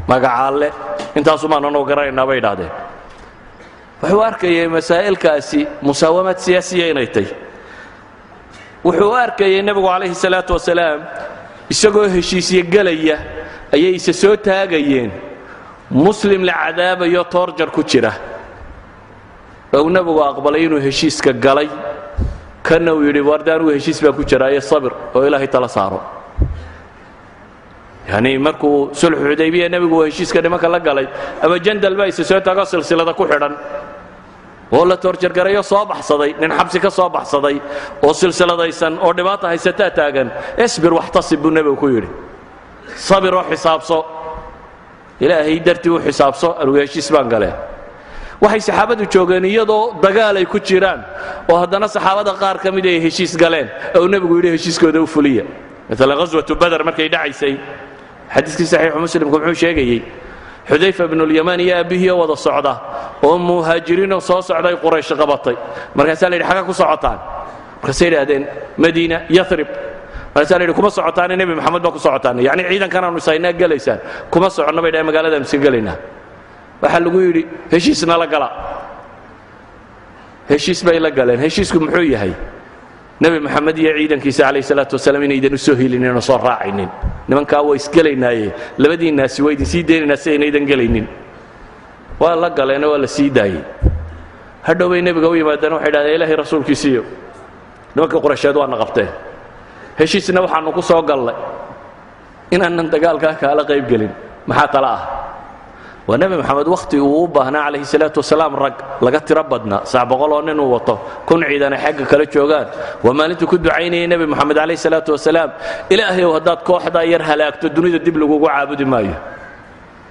magaca Alle intaasumaan anoo garanaynaa" bay idhahdeen. Wuxuu arkayay masaa'ilkaasi musaawamaad siyaasiya inay tay. Wuxuu arkayay Nebigu calayhi salaatu wasalaam Isagoo heshiisyo gelaya ayay isa soo taagayeen Muslim la cadaabayo, torture ku jira, ou Nebigu aqbalay inuu heshiiska galay, kana uu yidhi: "Warde, anugu heshiis baan ku jiraaye, sabir oo Ilaahay tala saaro." Yani markuu sulxu Xudaybiya Nebigu uu heshiiska nimanka la galay, Abajandal baa isa soo taago silsilada ku xidhan oo la torture garayo, soo baxsaday, nin xabsi ka soo baxsaday oo silsiladaysan oo dhibaata haysataa taagan. "اصبر واحتسب," buu Nebigu ku yidhi, "sabir oo xisaabso, Ilaahay dartii u xisaabso, anugu heshiis baan galee." Waxay saxaabadu joogeen iyadoo dagaal ay ku jiraan oo haddana saxaabada qaar ka mid ay heshiis galeen oo Nebigu yidhi: "Heshiiskooda u fuliya." Maalan ghaswatu Bader markay dhacaysay, xadiiskii Saxiixu Muslimku muxuu sheegayey? Xudayfa bnulyamaan iyo aabbihii oo wada socda oo muhaajiriinoo soo socday Quraysh qabatay. Markaasaa la yidhi: "Xagga ku socotaan?" Markaasay yidhahdeen: "Madiina, Yarib." Markaasaa la yidhi: "Kuma socotaane, Nebi Maxamed baa ku socotaan, yacni ciidankanaanu ishaynaa gelaysaan." "Kuma soconno," bay dhahen, "magaaladaanu iska gelaynaa." Waxaa lagu yidhi: "Heshiisna la gala." Heshiis bay la galeen. Heshiisku muxuu yahay? Nebi Maxamed iyo ciidankiisa calayhi salaatu wasalaam inaydan u soo helinin oo soo raacaynin. "Nimankaa waa isgelaynaaye, labadiinnaasi waa idin sii deynaynaa si aynaydan gelaynin." Waa la galeeno, waa la sii daayey. Hadhow bay Nebiga u yimaadeen, waxay dhahdeen: "Ilaahay rasuulkiisiiyo, nimankii Quraysheed waana qabteen, heshiisna waxaannu ku soo gallay inaanan dagaalkaa kaala qayb gelin, maxaa tala ah?" Waa Nebi Maxamed wakhti uu u baahnaa calayhi salaatu wasalaam rag laga tiro badnaa, 900 oo nin uu wato, 1000 ciidan ay xagga kala joogaan. Waa maalintuu ku ducaynayay Nebi Moxamed calayhi salaatu wasalaam: "Ilaahayow, haddaad kooxdaa yar halaagto, dunida dib lagugu caabudi maayo.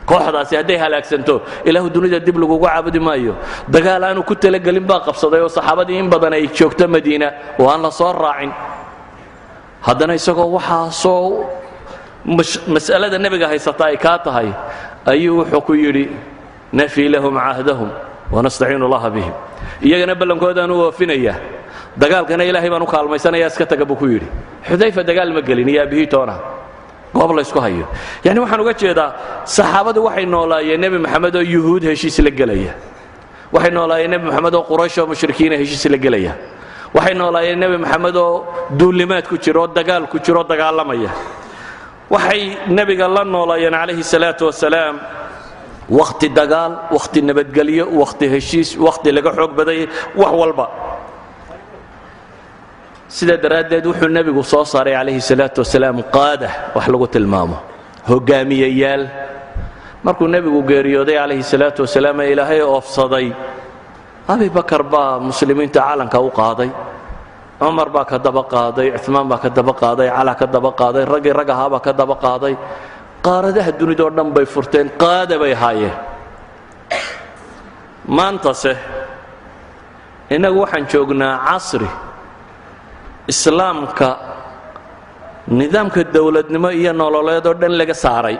Kooxdaasi hadday halaagsanto, Ilaahu, dunida dib lagugu caabudi maayo." Dagaal aanu ku talagelin baa qabsaday oo saxaabadii in badan ay joogto Madiina oo aan la soo raacin. Haddana isagoo waxaasoo mas'alada Nebiga haysata ay kaa tahay ayuu wuxuu ku yidhi: "نفي لهم عهدهم ونستعين الله بهم." Iyagana ballankoodaanu oofinaya, dagaalkana Ilaahay baan u kaalmaysanaya, iska taga, buu ku yidhi. Xudayfa dagaal ma gelin iyo aabihii toona, goob laysku hayo. Yani waxaan uga jeedaa, saxaabadu waxay noolaayeen Nebi Maxamed oo Yuhuud heshiis la gelaya, waxay noolaayeen Nebi Maxamed oo Quraysh oo mushrikiina heshiis la gelaya, waxay noolaayeen Nebi Maxamed oo duulimaad ku jiro oo dagaal ku jiro oo dagaalamaya. Waxay Nebiga la noolaayeen calayhi salaatu wasalaam wakhti dagaal, wakhti nabadgelyo, wakhti heshiis, wakhti laga xoog badayay, wax walba. Sidaa daraaddeed wuxuu Nebigu soo saaray calayhi salaatu wasalaam qaada, wax lagu tilmaamo hogaamiyayaal. Markuu Nebigu geeriyooday calayhi salaatu wasalaam ee Ilaahay oofsaday, Abibakar baa muslimiinta calanka u qaaday, Cumar baa ka daba qaaday, Cumaan baa ka daba qaaday, Cala ka daba qaaday, raggii rag ahaabaa ka daba qaaday. Qaaradaha dunida oo dhan bay furteen, qaada bay ahaayeen. Maantase innagu waxaan joognaa casri Islaamka nidaamka dowladnimo iyo nololeed oo dhan laga saaray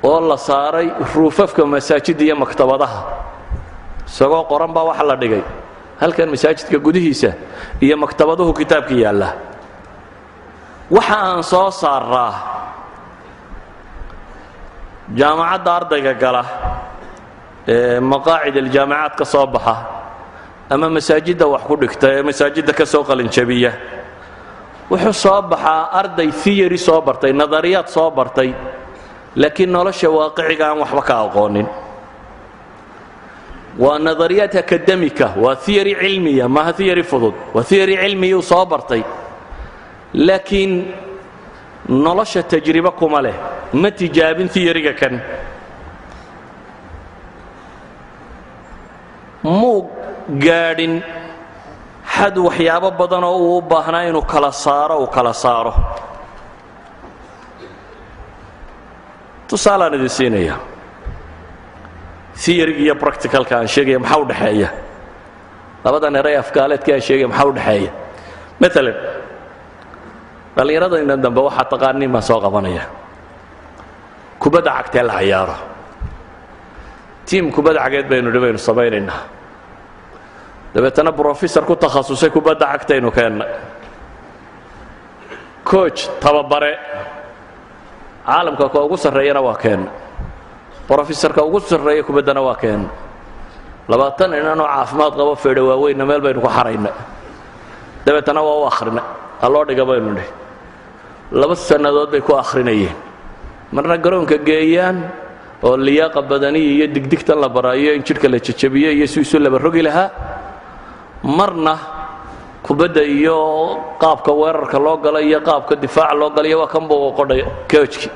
oo la saaray ruufafka masaajidda iyo maktabadaha. Isagoo qoran baa waxa la dhigay halkan masaajidka gudihiisa iyo maktabaduhu kitaabka yaalla. Waxa aan soo saaraa jaamacadda ardayga gala ee maqaacid aljaamicaad ka soo baxa ama masaajidda wax ku dhigta ee masaajidda ka soo qalinjabiya, wuxuu soo baxaa arday theory soo bartay, nadariyaad soo bartay, laakiin nolosha waaqiciga aan waxba ka aqoonin. Waa nadariyaad akademika, waa theory cilmiya, maaha theory fudud, waa theory cilmiyuu soo bartay, laakiin nolosha tajribo kuma leh, ma tijaabin theoryga kan, muu gaadhin xad waxyaabo badan oo uu u baahnaa inuu kala saaro uu kala saaro. Tusaalaan idin siinaya. Theoryga iyo practicalka aan sheegaya maxaa u dhexeeya? Labadan eray afgaaleedka aan sheegaya maxaa u dhexeeya? Maalan dhallinyaradaynan dambe waxaa taqaaniin baan soo qabanaya. Kubadda cagtee la cayaaro, team kubadda cageed baynu dhi baynu samaynaynaa. Dabeetana professor ku takhasusay kubadda cagtaynu keennay, coach, tababare caalamka ka ugu sarreeyana waa keennay, professorka ugu sarreeya kubaddana waa keennay, 20 inanoo caafimaad qabo, feedha waaweynna meel baynu ku xaraynay. Dabeetana waa u akhrinay. Ha loo dhiga baynu nidhi. 2 sannadood bay ku akhrinayeen, marna garoonka geeyaan oo liyaaqa badaniya iyo digdigtan la baraayo in jidhka la jajabiyo iyo si isu laba rogi lahaa, marna kubadda iyo qaabka weerarka loo gala iyo qaabka difaaca loo gala iyo waa kan buu qodhay coachki.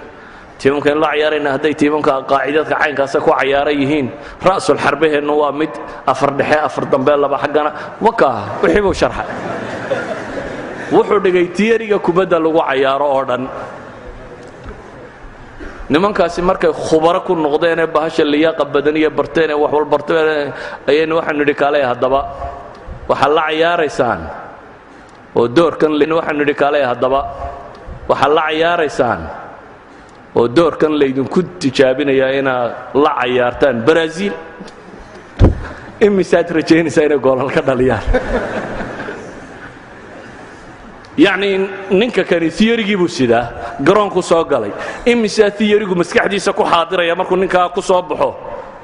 Tiimamka in la ciyaarayna hadday tiimamka qaacidadka caynkaasa ku cayaaran yihiin, ra'sul xarbaheennu waa mid afar dhexe, afar dambe, laba xaggana wakaa. Wixii buu sharxay, wuxuu dhigay theoryga kubadda lagu cayaaro oo dhan. Nimankaasi markay khubaro ku noqdeenee bahasha liyaaqa badaniya barteen ee wax wal barteen, ayaynu waxaanu nidhi, kaalay haddaba, waxaad la cayaaraysaan oo doorkan. Waxaanu nidhi, kaalay haddaba, waxaad la cayaaraysaan oo doorkan laydinku tijaabinayaa inaad la cayaartaan Brazil. Imisaad rajaynaysaa inay goolal ka dhaliyaan? Yacni ninka kani theorygii buu sidaa, garoonku soo galay. Imisaa theorygu maskaxdiisa ku xaadiraya markuu ninkaa ku soo baxo?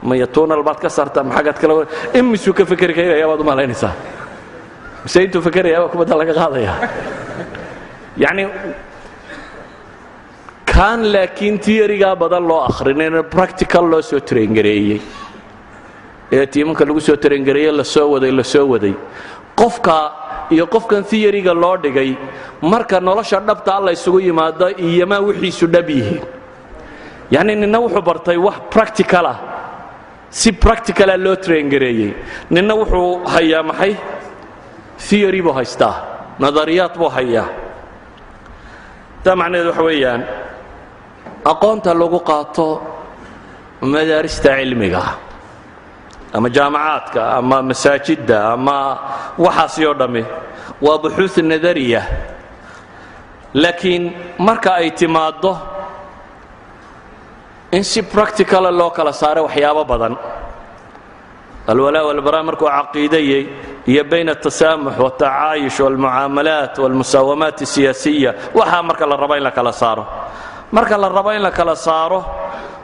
Maya, tunnel baad ka saartaa, maxagaad kala? Imisuu ka fekeri karaya baad u malaynaysaa? Mise intuu fekeraya baa kubadda laga qaadaya? Yacni kaan laakiin theorygaa badan loo akhrinin, practical loo soo traingareeyey ee tiimanka lagu soo traingareeyey, lasoo waday, lasoo waday, qofka iyo qofkan theoryga loo dhigay marka nolosha dhabta alla isugu yimaado iyomaa wixiisu dhab yihiin. Yacni nina wuxuu bartay wax practical ah, si practicala loo traingareeyey, nina wuxuu hayaa maxay? Theory buu haystaa, nadariyaad buu hayaa. Taa macnaheed waxa weeyaan aqoonta lagu qaato madaarista cilmiga ama jaamacaadka ama masaajidda ama waxaasi oo dhammi waa buxuuth nadariya, laakiin marka ay timaaddo in si practicala loo kala saaro waxyaabo badan, alwalaa walbaraa markuu caqiidayey iyo bayna altasaamux waltacaayush walmucaamalaat walmusaawamaat asiyaasiya, waxaa marka la rabo in la kala saaro, marka la rabo in la kala saaro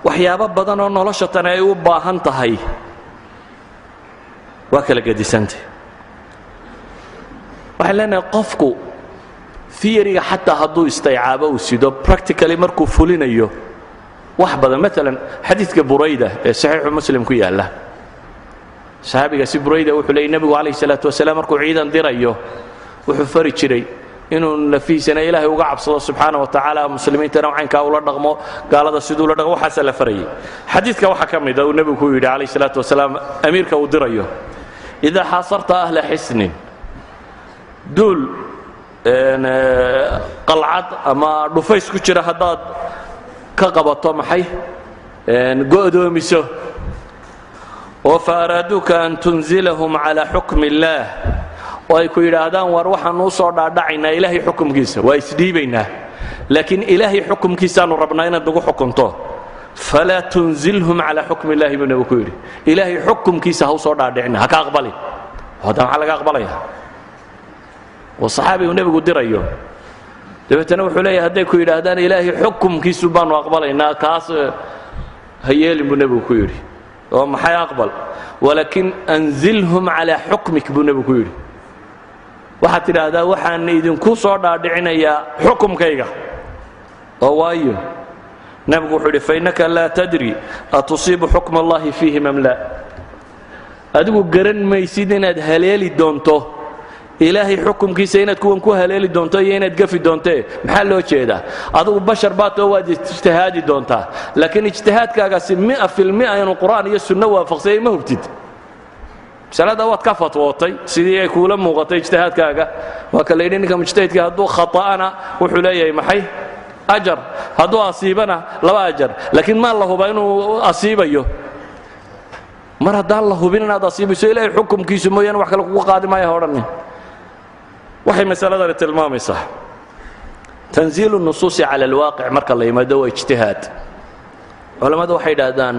waxyaabo badan oo nolosha tan ay u baahan tahay, waa kala gedisantay. Waxaan leenahay qofku theoryga xataa hadduu istaycaabo uu sido, practically markuu fulinayo wax badan. Maalan xadiidka Burayda ee Saxiixu Muslim ku yaalla, saxaabigaasi Burayda wuxuu leeyay, nebigu calayhi salaatu wasalaam markuu ciidan dirayo wuxuu fari jiray inuu nafihiisana Ilaahay uga cabsado subxaana wa tacaala, muslimiintana caynkaa ula dhaqmo, gaalada siduu la dhaqmo, waxaasa la farayay. Xadiidka waxaa ka mid a uu nebigu ku yidhi calayhi salaatu wasalaam amiirka uu dirayo: idaa xaasarta ahla xisnin, duul qalcad ama dhufays ku jira haddaad ka qabato, maxay, go'doomiso, oo fa araaduuka an tunzilahum calaa xukmi illaah, oo ay ku yidhaahdaan, war waxaanu u soo dhaadhacaynaa Ilaahay xukumkiisa, waa isdhiibaynaa, laakiin Ilaahay xukumkiisaanu rabnaa inaad nagu xukunto, falaa tunzilhum calaa xukmi illahi, buu nebigu ku yidhi. Ilaahay xukumkiisa ha u soo dhaadhicina, ha ka aqbalin. Hadda maxaa laga aqbalaya? Oo saxaabigu nebigu dirayo. Dabeetana wuxuu leeyahay, hadday ku yidhaahdaan Ilaahay xukumkiisu baanu aqbalaynaa, kaas ha yeelin, buu nebigu ku yidhi. Oo maxay aqbal? Walaakin anzilhum calaa xukmik, buu nebigu ku yidhi. Waxaad tidhaahdaa, waxaan idinku soo dhaadhicinayaa xukumkayga. Oo waayo, nebigu wuxuu yidhi, fainaka laa tadri atusiibu xukma allahi fiihim am laa. Adigu garan maysid inaad haleeli doonto Ilaahay xukumkiisa, inaad kuwan ku haleeli doonto iyo inaad gafi doontee. Maxaa loo jeedaa? Adigu bashar baatoo waad ijtihaadi doontaa, laakiin ijtihaadkaagaasi 100% inuu Qur'aan iyo sunno waafaqsanyay ma hubtid. Masalada waad ka fatwootay sidii ay kuula muuqatay ijtihaadkaaga. Waa ka la yidhi ninka mujtahidka hadduu khata'ana wuxuu leeyahay maxay? Ajar. Hadduu asiibana laba ajar. Laakiin maa la hubaa inuu asiibayo? Mar haddaan la hubin inaad asiibayso, Ilaahay xukumkiisu mooyaane wax kale kugu qaadi maayo ha odhanin. Waxay masaladani tilmaamaysaa tanziilu nusuusi cala alwaaqic marka la yimaado waa ijtihaad. Culammadu waxay idhaahdaan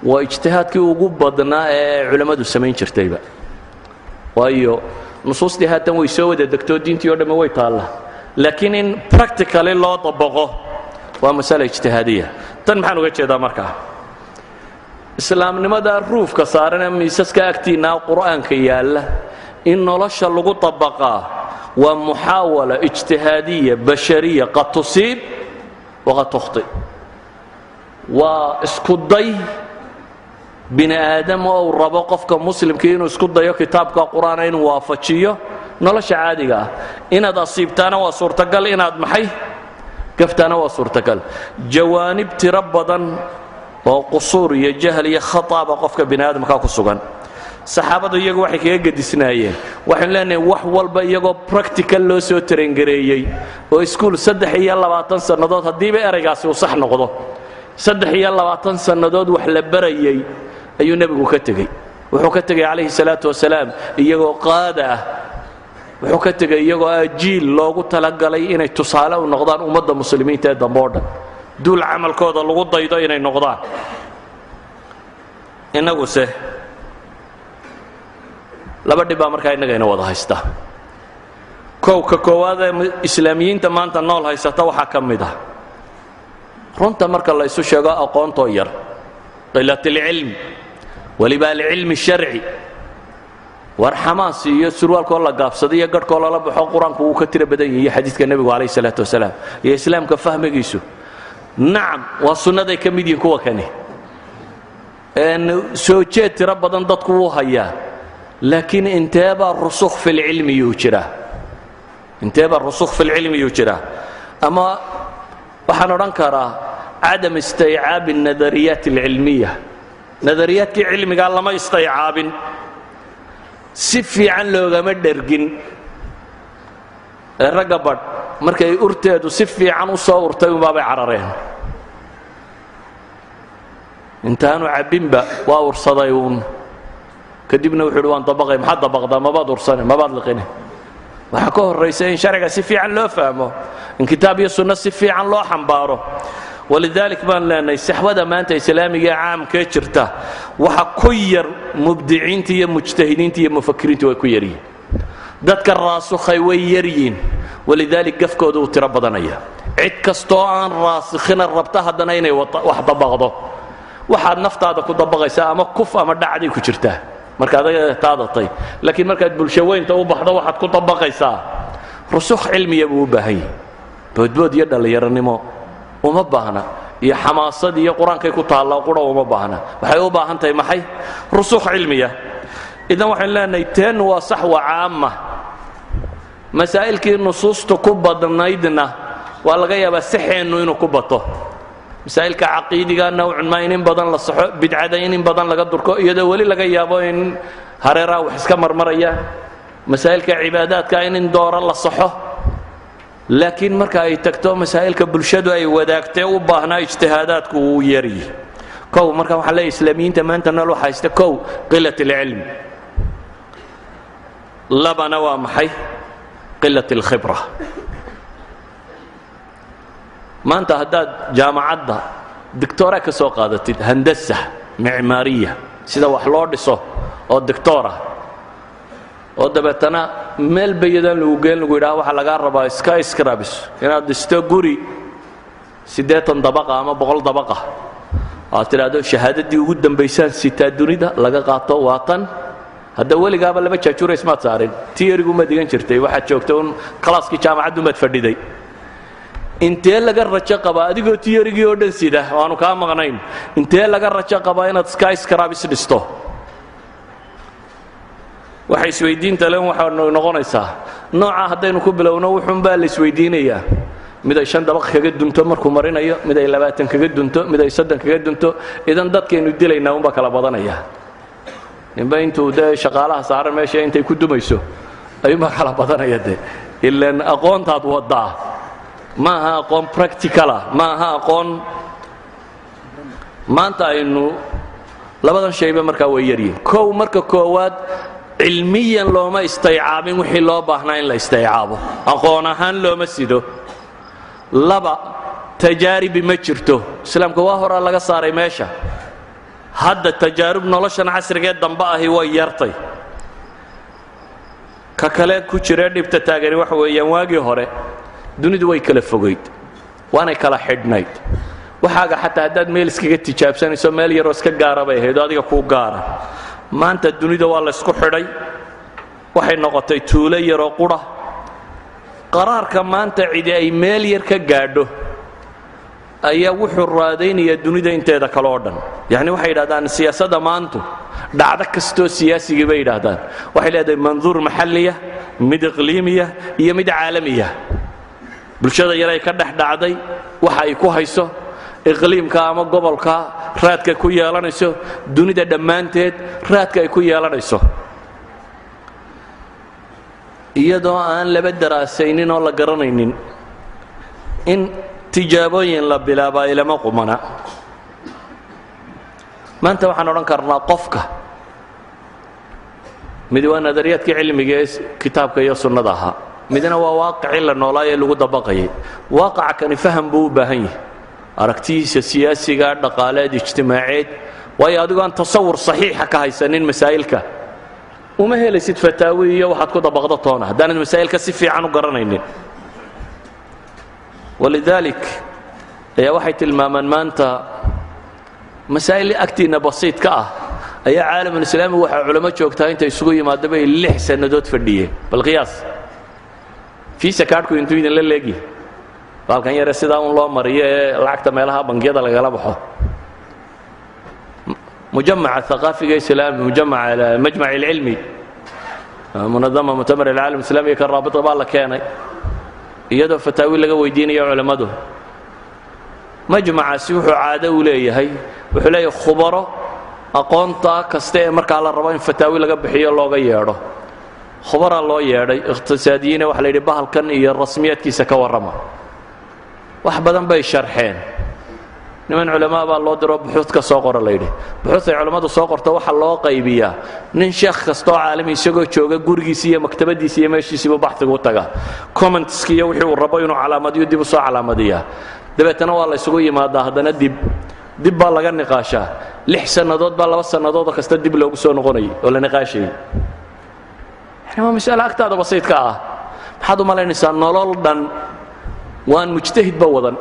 waa ijtihaadkii ugu badnaa ee culammadu samayn jirtayba, waayo nusuustii haatan way soo wada degtoo, diintii o dhamme way taalla, laakiin in practically loo dabaqo waa masala ijtihaadiya. Tan maxaan uga jeedaa? Markaa islaamnimada ruufka saaran ee miisaska agtiinaa qur'aanka yaalla in nolosha lagu dabaqaa. Waa muxaawala ijtihaadiya bashariya, qad tusiib waqad tukhti. Waa isku day bini aadam oo uu rabo qofka muslimkii inuu isku dayo kitaabka Qur-aana inuu waafajiyo nolosha caadiga ah. Inaad asiibtaana waa suurtagal, inaad maxay gaftaana waa suurtagal. Jawaanib tiro badan oo qusuur iyo jahl iyo khataba qofka bini aadamka ku sugan. Saxaabadu iyagu waxay kaga gedisnaayeen, waxaynu leenahay, wax walba iyagoo practical loo soo train-gareeyey oo iskuul 23 sannadood, haddiiba eraygaasi uu sax noqdo, 23 sannadood wax la barayay ayuu Nebigu ka tegey. Wuxuu ka tegey, calayhi salaatu wasalaam, iyagoo qaada ah. Wuxuu ka tegey iyagoo ah jiil loogu talagalay inay tusaale u noqdaan ummadda muslimiinta ee dambe oo dhan, duul camalkooda lagu daydo inay noqdaan. Innaguse laba dhib baa markaa innaga ina wada haysta. Kow, ka koowaad ee islaamiyiinta maanta nool haysata waxaa ka mid ah, runta marka la isu sheego, aqoontoo yar, qilat alcilm, weliba alcilmi sharci. War xamaas iyo surwaalkoo la gaabsaday iyo garhkoo lala baxo, Qur-aanku wuu ka tiro badan yahi iyo xadiidka Nebigu calayh salaatu wasalaam iyo islaamka fahmigiisu. Nacam, waa sunnaday ka mid yihiin kuwa kani. Soo jeed tiro badan dadku wuu hayaa, laakiin inteebaa rusukh fi lcilmi yuu jiraa? Inteebaa rusukh fi lcilmi yuu jiraa? Ama waxaan odhan karaa cadam istaycaabi الnadariyaat alcilmiya. Nadariyaadkii cilmigaa lama istaycaabin, si fiican loogama dhergin. Ee ragga badh markay urteedu si fiican u soo urtay unbaabay carareen. Intaanu cabbinba waa ursaday uun, kadibna wuxu uhi: "Waan dabaqay." Maxaad dabaqdaa? Mabaad ursane, mabaad liqine. Waxaa ka horraysa in sharciga si fiican loo fahmo, in kitaab iyo sunno si fiican loo xambaaro. Walidaalik baan leenahay, saxwada maanta islaamiga ee caamkee jirta waxa ku yar mubdiciinta iyo mujtahidiinta iyo mufakiriinta. Way ku yaryihiin dadka raasukhay, way yaryihiin. Walidaalik gafkooda uu tiro badanaya. Cid kastoo aan raasikhina rabta haddana inay wax dabaqdo, waxaad naftaada ku dabaqaysaa ama kuf ama dhacday ku jirtaa markaad taadatay, laakiin markaad bulsho weynta u baxdo, waxaad ku dabaqaysaa rusukh cilmiya buu u baahan yahay. Boodbood iyo dhallinyaronimo uma baahna, iyo xamaasad iyo Qur-aankay ku taalla qura uma baahna. Waxay u baahan tahay maxay? Rusukh cilmiya. Idan waxaynu leenahay, teen waa saxwa caama. Masaa'ilkii nusuusta ku badnaydna waa laga yaabaa saxeennu inuu ku bato. Masaa'ilka caqiidiga nawcun maa in in badan la saxo, bidcada in in badan laga durko, iyadoo weli laga yaabo in hareeraha wax iska marmaraya. Masaa'ilka cibaadaadka in in dooro la saxo, laakiin marka ay tagto masaa'ilka bulshadu ay wadaagtee u baahnaa ijtihaadaadku, wuu yaryi. Kow, marka waxaan leeyahy, islaamiyiinta maanta nool waxa haysta, kow, qilat alcilm, labana waa maxay? Qilat alkhibra. Maanta haddaad jaamacadda doctora ka soo qaadatid, handasa micmaariya, sida wax loo dhiso oo doctora, oo dabeetana meel bayadan lagu geen, lagu yidhaha waxaa lagaa rabaa skyscrapers inaad dhisto, guri 80 dabaqa ama 100 dabaqa, aad tidhaahdo shahaadadii ugu dambaysaan sitaa dunida laga qaato waa tan. Hadda weligaaba laba jaajuura ismaad saarin, theory-gumaad dhigan jirtay, waxaad joogtay un class-kii jaamacaddumaad fadhiday. Intee laga rajo qabaa, adigoo theory-gii oo dhan sida oo aanu kaa maqnayn, intee laga rajo qabaa inaad skyscrapers dhisto? Waxay isweydiinta len waxaanu noqonaysaa nooca haddaynu ku bilowno, wuxuunbaa la isweydiinayaa mid ay shan dabaq kaga dunto markuu marinayo, mid ay 20 kaga dunto, mid ay 30 kaga dunto. Idan dadkaynu dilaynaa unbaa kala badanaya. Ninba intuu dee shaqaalaha saaran meesha intay ku dumayso ayuunbaa kala badanaya. De ilan aqoontaad wadaa ma aha aqoon practical ah, ma aha aqoon. Maanta aynu labadan shayba markaa way yaryihin. Kow, marka koowaad, cilmiyan looma istaycaabin wixii loo baahnaa in la istaycaabo, aqoon ahaan looma sido. Laba, tajaaribi ma jirto. Islaamka waa horaa laga saaray meesha. Hadda tajaarub noloshan casrigee dambe ahi way yartay. Ka kale ku jiree dhibta taagani waxa weeyaan, waagii hore dunidu way kala fogayd, waanay kala xidhnayd. Waxaaga xataa haddaad meel iskaga tijaabsanayso, meel yaroo iska gaara bay ahayd oo adiga kuu gaara. Maanta dunida waa laysku xidhay, waxay noqotay tuulo yaroo qura. Qaraarka maanta cidi ay meel yar ka gaadho ayaa wuxuu raadaynayaa dunida inteeda kale oo dhan. Yacni waxay yidhahdaan siyaasadda maantu dhacdo kastoo siyaasigii bay yidhaahdaan waxay leedahay manduur maxalliya, mid iqliimiya iyo mid caalamiya. Bulshada yaray ka dhex dhacday waxa ay ku hayso iqliimka ama gobolka, raadka ku yeelanayso dunida dhammaanteed, raadka ay ku yeelanayso, iyadoo aan laba daraasaynin oo la garanaynin in tijaabooyin la bilaabaa ilama qumana. Maanta waxaan odhan karnaa qofka mid waa nadariyaadkii cilmiga ee kitaabka iyo sunnada ahaa, midna waa waaqicii la noolaa ee lagu dabaqayay. Waaqaca kani faham buu u baahan yahay, aragtidiisa siyaasiga, dhaqaaleed, ijtimaaceed, waayo adigoo aan tasawur saxiixa ka haysanin masaa'ilka uma helaysid fataawi iyo waxaad ku dabaqdo toona haddaanad masaa'ilka si fiican u garanaynin. Walidaalik ayaa waxay tilmaamaan maanta masaa'il agtiinna basiid ka ah ayaa caalamulislaami waxaa culamo joogtaa intay isugu yimaado bay 6 sannadood fadhiyeen. Bal qiyaas Visa cardku intuu idinla leegyahay, baalkan yare sidaa un loo mariyo ee lacagta meelaha bangiyada lagala baxo. Mujamaca thaqaafiga islaami, mujamaca majmac alcilmi, munadama mu'tamar alcaalam islaamiga ka raabita baa la keenay iyadoo fataawi laga weydiinayo culammadu. Majmacaasi wuxuu caado u leeyahay, wuxuu leeyahay khubaro aqoonta kasta ee markaa la rabo in fataawi laga bixiyo looga yeedho. Khubaraa loo yeedhay iqtisaadiyiina, waxa la yidhi bahalkan iyo rasmiyaadkiisa ka warrama. Wax badan bay sharxeen. Niman culamaa baa loo diro buxuud ka soo qora la yidhi. Buxuud ay culammadu soo qorto waxaa loo qaybiyaa nin sheekh kastoo caalami isagoo jooga gurigiisi iyo maktabadiisi iyo meeshiisiibuu baxsigu u tagaa, commentski iyo wixii uu rabo inuu calaamadiyo dib u soo calaamadiyaa, dabeetana waa la isugu yimaadaa, haddana dib dib baa laga niqaashaa. 6 sannadood baa 2 sannadoodoo kasta dib loogu soo noqonayay oo la niqaashayay. Yani waa mas'alo agtaada basiidka ah. Maxaad u malaynaysaa nolol dhan waan mujtahidba wadan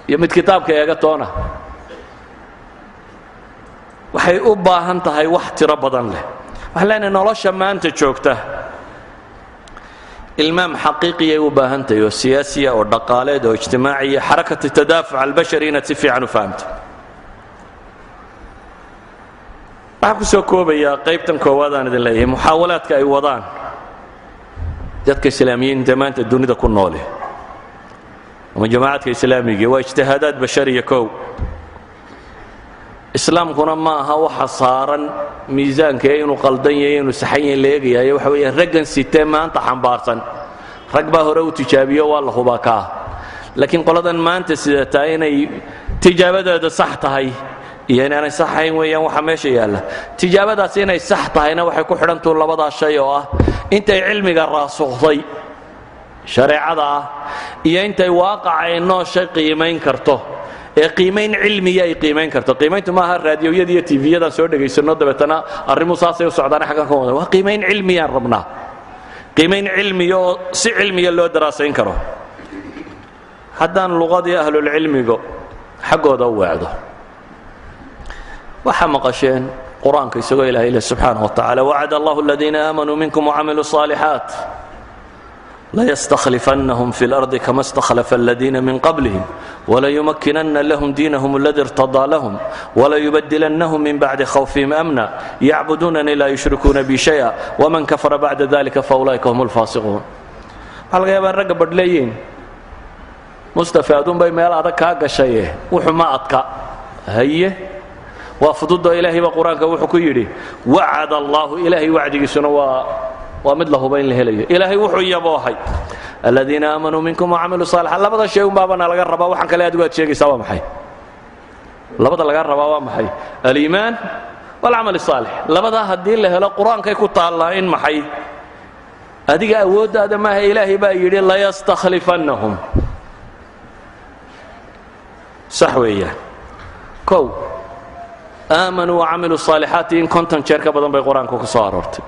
iyo mid kitaabka eega toona? Waxay u baahan tahay wax tiro badan leh. Waxaan leenahay nolosha maanta joogta ilmaam xaqiiqiyay u baahan tahay, oo siyaasiya, oo dhaqaaleed, oo ijtimaaciya, xarakatu tadaafuc albashari inaad si fiican u fahamto. Waxaan ku soo koobayaa qaybtan koowaad aan idin leeyahay muxaawalaadka ay wadaan dadka islaamiyiinta maanta dunida ku noole ama jamaacadka islaamiga waa ijtihaadaad bashariya. Kow, islaamkuna ma aha waxa saaran miisaanka ee inuu qaldan yahay, inuu saxan yahay la eegayayo. Waxa weeyaan raggan sitee maanta xambaarsan, rag baa hore u tijaabiyo, waa la hubaa kaa, laakiin qoladan maanta sidataa inay tijaabadeeda sax tahay iyo inaanay sax ahayn weeyaan waxa meesha yaalla. Tijaabadaasi inay sax tahayna waxay ku xidhantuu labadaa shay oo ah intay cilmiga raasukhday shareecada ah iyo intay waaqaca ay nooshay qiimayn karto ee qiimayn cilmiya ay qiimayn karto. Qiimayntu maaha raadiyoyada iyo TV-yadan soo dhegaysanno dabeetana arrimuhu saasay u socdaan xaggan ka wadan. Waa qiimayn cilmiyaan rabnaa, qiimayn cilmiya oo si cilmiya loo daraasayn karo. Haddaan luqadii ahlulcilmigu xaggooda u weecdo, waxaa maqasheen Qur-aanka isagoo Ilahay leh subxaanaه wa tacala: "Wacad allahu aladiina aamanuu minkum wcamiluu الصaalixaat layastakhlifannahum fi اlardi kama istakhlafa aladiina min qablihim walayumakkinanna lahum diinahum aladi irtadaa lahum walayubadilannahum min bacdi khawfihim amna yacbuduunani laa yushrikuuna bi shaya waman kafara bacda dalika faulaa'ika hum اlfaasiquun." Waxaa laga yaabaa ragga badh leeyihin: "Mustafa, aduunbay meel adag kaa gashaye, wuxu ma adka haye, waa fududoo." Ilaahay baa Qur-aanka wuxuu ku yidhi wacad allahu, Ilaahay wacdigiisuna waa mid la huba in la helayo. Ilaahay wuxuu yaboohay aladiina aamanuu minkum wacamiluu saalixaat. Labada shay un baabana laga rabaa. Waxaan kale adigu aad sheegaysaa waa maxay? Labada laga rabaa waa maxay? Aliimaan walcamal saalix. Labadaa haddii la helo, Qur-aankay ku taallaa in maxay? Adiga awooddaada maaha. Ilaahay baa yidhi layastakhlifannahum. Sax weeyaan. Kow, aamanuu wacamiluu saalixaati in 50 jeer ka badan bay Qur-aanka ku soo aroortay.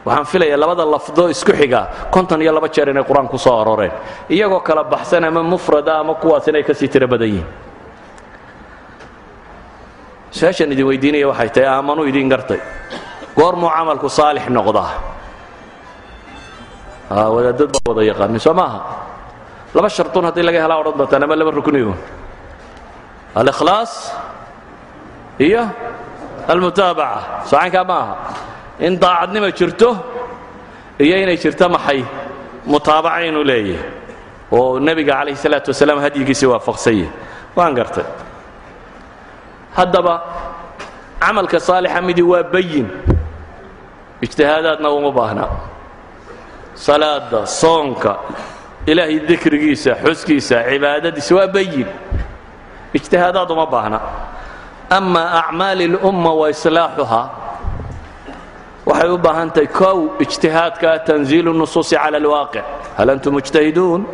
Waxaan filayaa labada lafdo isku xiga 52 jeer inay Qur-aan ku soo arooreen, iyagoo kala baxsan ama mufrada ama kuwaas inay kasii tiro badan yihiin. Su-aashaan idin weydiinaya waxay tahay: aamanuu idin gartay, goormuu camalku saalix noqdaa? Wadaadad baa wada yaqaanin, soo maaha? Laba shartuun haddii laga helaa odhan doontaan, ama laba rukniyuun: alikhlaas iyo almutaabaca. Socaynkaa ma aha in daacadnima jirto iyo inay jirto maxay? Mutaabaca inuu leeyahay oo nebiga calayhi salaatu wasalaam hadyigiisii waafaqsanyah. Waan gartay. Haddaba camalka saalixa midi waa bayin, ijtihaadaadna uma baahna: salaada, soonka, Ilaahay dikrigiisa, xuskiisa, cibaadadiisa, waa bayin, ijtihaadaad uma baahna. Ama acmaali اlumma wa islaaxuhaa waxay u baahan tahay kow ijtihaadka tanziilu nusuusi cala alwaaqic. Hal antum mujtahiduun?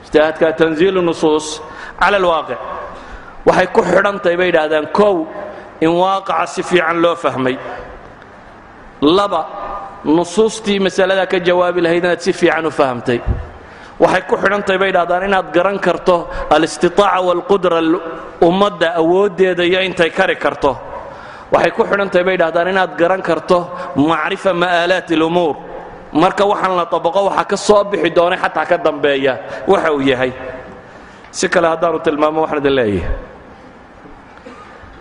Ijtihaadka tanziilu nusuus cala alwaaqic waxay ku xidhan tahay, bay yidhaahdaan, kow in waaqaca si fiican loo fahmay, laba nusuustii masaladaa ka jawaabi lahayd inaad si fiican u fahamtay. Waxay ku xidhan tahay, bay yidhahdaan, inaad garan karto alistitaaca waalqudra, ummadda awooddeeda iyo intay kari karto. Waxay ku xidhan tahay, bay yidhahdaan, inaad garan karto macrifa ma'aalaati alumuur, marka waxaan la dabaqo waxa ka soo bixi doonay xataa ka dambeeya waxa uu yahay. Si kale haddaanu tilmaamo, waxaan idin leeyahay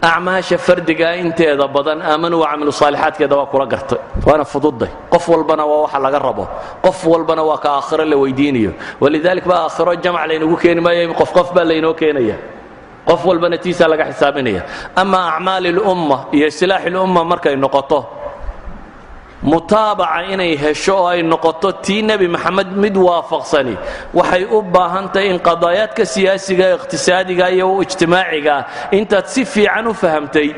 acmaasha fardigaa inteeda badan, aamanuu wacamilu saalixaadkeeda, waa kula gartay, waana fududay. Qof walbana waa waxa laga rabo, qof walbana waa ka aakhiro la weydiinayo. Walidalik baa aakhiro jamc laynagu keeni maayo, qof qof baa laynoo keenaya, qof walbana tiisaa laga xisaabinaya. Ama acmaali lumma iyo islaaxi lumma markay noqoto mutaabaca inay hesho oo ay noqoto tii Nebi Maxamed mid waafaqsani, waxay u baahan tahay in qadaayaadka siyaasiga, iqtisaadiga iyo ijtimaaciga intaad si fiican u fahamtay,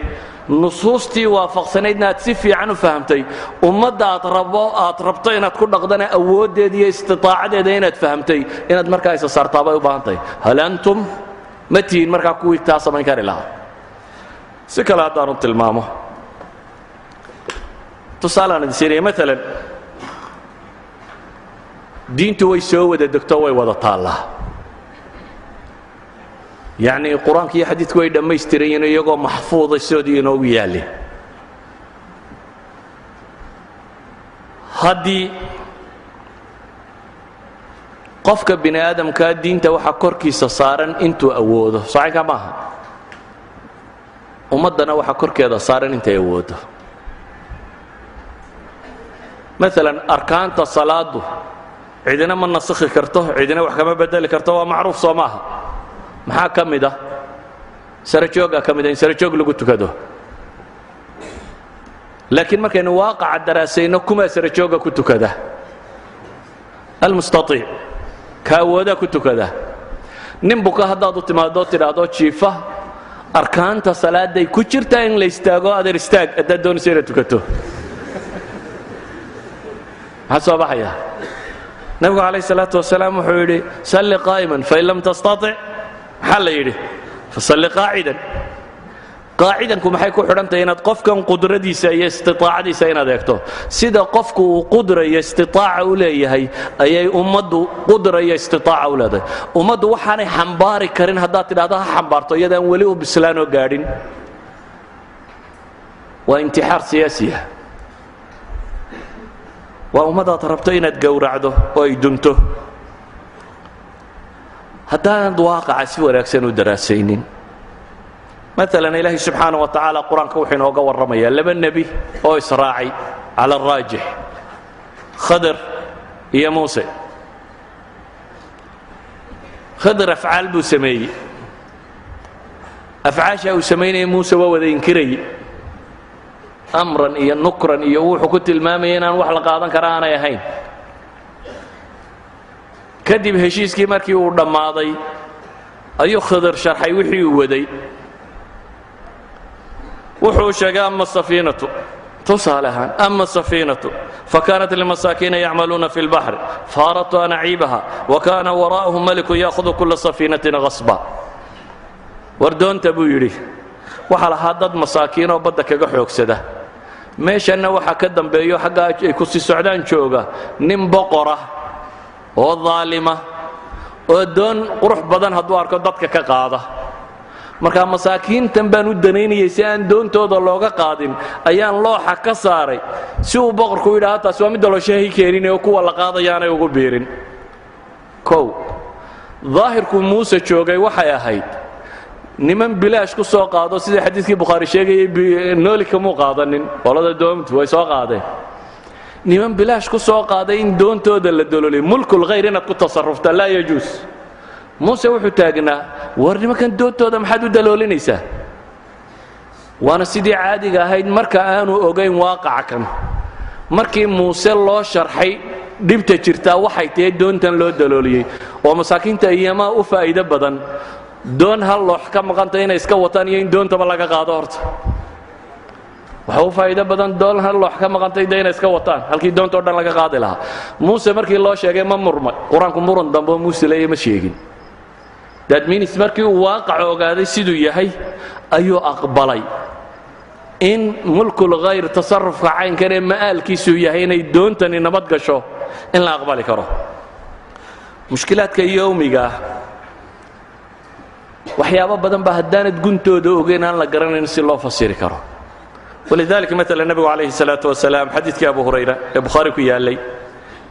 nusuustii waafaqsanaydna aad si fiican u fahamtay, ummadda aad rabo aad rabto inaad ku dhaqdana awooddeeda iyo istitaacadeeda inaad fahamtay, inaad markaa isa saartaa bay u baahan tahay. Hal antum, ma tihiin markaa kuwii taa samayn kari lahaa? Si kale haddaanu tilmaamo, tusaalaan idin siinaya. Maalan diintu way soo wada degto, way wada taallaa, yacni Qur-aanka iyo xadiidku way dhammaystiran yihiin iyagoo maxfuuda sidoodii inoogu yaalin. Haddii qofka bini aadamkaa diinta waxaa korkiisa saaran intuu awoodo, sacinkaa maaha? Ummaddana waxaa korkeeda saaran intay awoodo. Maalan arkaanta salaadu cidina ma nasakhi karto, cidina wax kama bedeli karto, waa macruuf, soo maaha? Maxaa ka mid ah? Sarajooggaa ka mid ah, in sarajoog lagu tukado. Laakiin markaynu waaqaca daraasayno, kumaa sarajoogga ku tukada? Almustaiic, ka awoodaa ku tukada. Nin buka haddaad u timaado, tidhaahdo jiifa, arkaanta salaaday ku jirtaa in la istaago, adeer istaag haddaad doonayso inaad tukato, maxaa soo baxaya? Nabigu calayh salaatu wasalaam wuxuu yidhi: "Salli qaa'iman, fain lam tastatic," maxaa la yidhi? "Fasalli qaacidan." Qaacidanku maxay ku xidhantahay? Inaad qofkan qudradiisa iyo istitaacadiisa inaad eegto. Sida qofku uu qudra iyo istitaaca u leeyahay ayay ummaddu qudra iyo istitaaca u leedahay. Ummaddu waxaanay xambaari karin haddaad tidhahdo ha xambaarto iyadaan weli u bislaanoo gaadhin, waa intixaar siyaasiya, waa ummadaad rabto inaad gowracdo oo ay dunto haddaanad waaqaca si wanaagsan u daraasaynin. Maalan Ilaahay subxaana wa tacaala Qur-aanka wuxuu inooga warramayaa laba nebi oo israacay, cala araajix Khadr iyo Muuse. Khadr afcaal buu sameeyey, afcaasha uu samaynaya Muuse waa wada inkirayay, amran iyo nukran, iyo wuxuu ku tilmaamayay inaan wax la qaadan kara aanay ahayn. Kadib heshiiskii markii uu dhammaaday ayuu Khidr sharxay wixii uu waday. Wuxuu sheegay ama safiinatu, tusaale ahaan: "Ama safiinatu fakanat limasaakiina yacmaluuna fi lbaxri faaradtu an aciibaha wa kana waraa'ahum malikun ya'hudu kula safiinatin qasba." War doonta, buu yidhi, waxaa lahaa dad masaakiinoo badda kaga xoogsada, meeshanna waxaa ka dambeeyo xaggaa ay ku sii socdaan jooga nin boqora oo daalima oo doon qurux badan hadduu arko dadka ka qaada. Markaa masaakiintan baan u danaynayay si aan doontooda looga qaadin ayaan looxa ka saaray, si uu boqorku yidhaha taasi waa mid dalooshahay keenin oo kuwa la qaadayaanay ugu biirin. Kow, daahirku Muuse joogay waxay ahayd niman bilaash ku soo qaado, sidii xadiidkii Bukhaari sheegayay, nooli kamuu qaadanin, qolada doomtu way soo qaadeen. Niman bilaash ku soo qaaday in doontooda la dololay, mulkul khayr inaad ku tasarufta laa yajuus. Muuse wuxuu taagnaa, war nimankan doontooda maxaad u daloolinaysaa? Waana sidii caadiga ahayd marka aanu ogayn waaqaca kan. Markii Muuse loo sharxay dhibta jirtaa waxay tahay doontan loo dalooliyey oo masaakiinta iyamaa u faa'iido badan doon hal loox ka maqanta inay iska wataan iyo in doontaba laga qaado, horta waxa u faa'iido badan doon hal loox ka maqantay de inay iska wataan halkii doontao dhan laga qaadi lahaa. Muuse markii loo sheegay ma murmay. Qur-aanku muran dambe oo Muuse leeya ma sheegin. Dadminis markii uu waaqac ogaaday siduu yahay ayuu aqbalay in mulkul khayr tasarufka caynkan ee ma'aalkiisuu yahay inay doontani nabad gasho in la aqbali karo. Mushkilaadka yowmiga ah waxyaabo badan ba haddaanad guntooda ogeyn aan la garanayn si loo fasiri karo. Walidaalika maala nebigu calayhi salaatu wasalaam xadiidkii Abu Hurayra ee Bukhaari ku yaallay,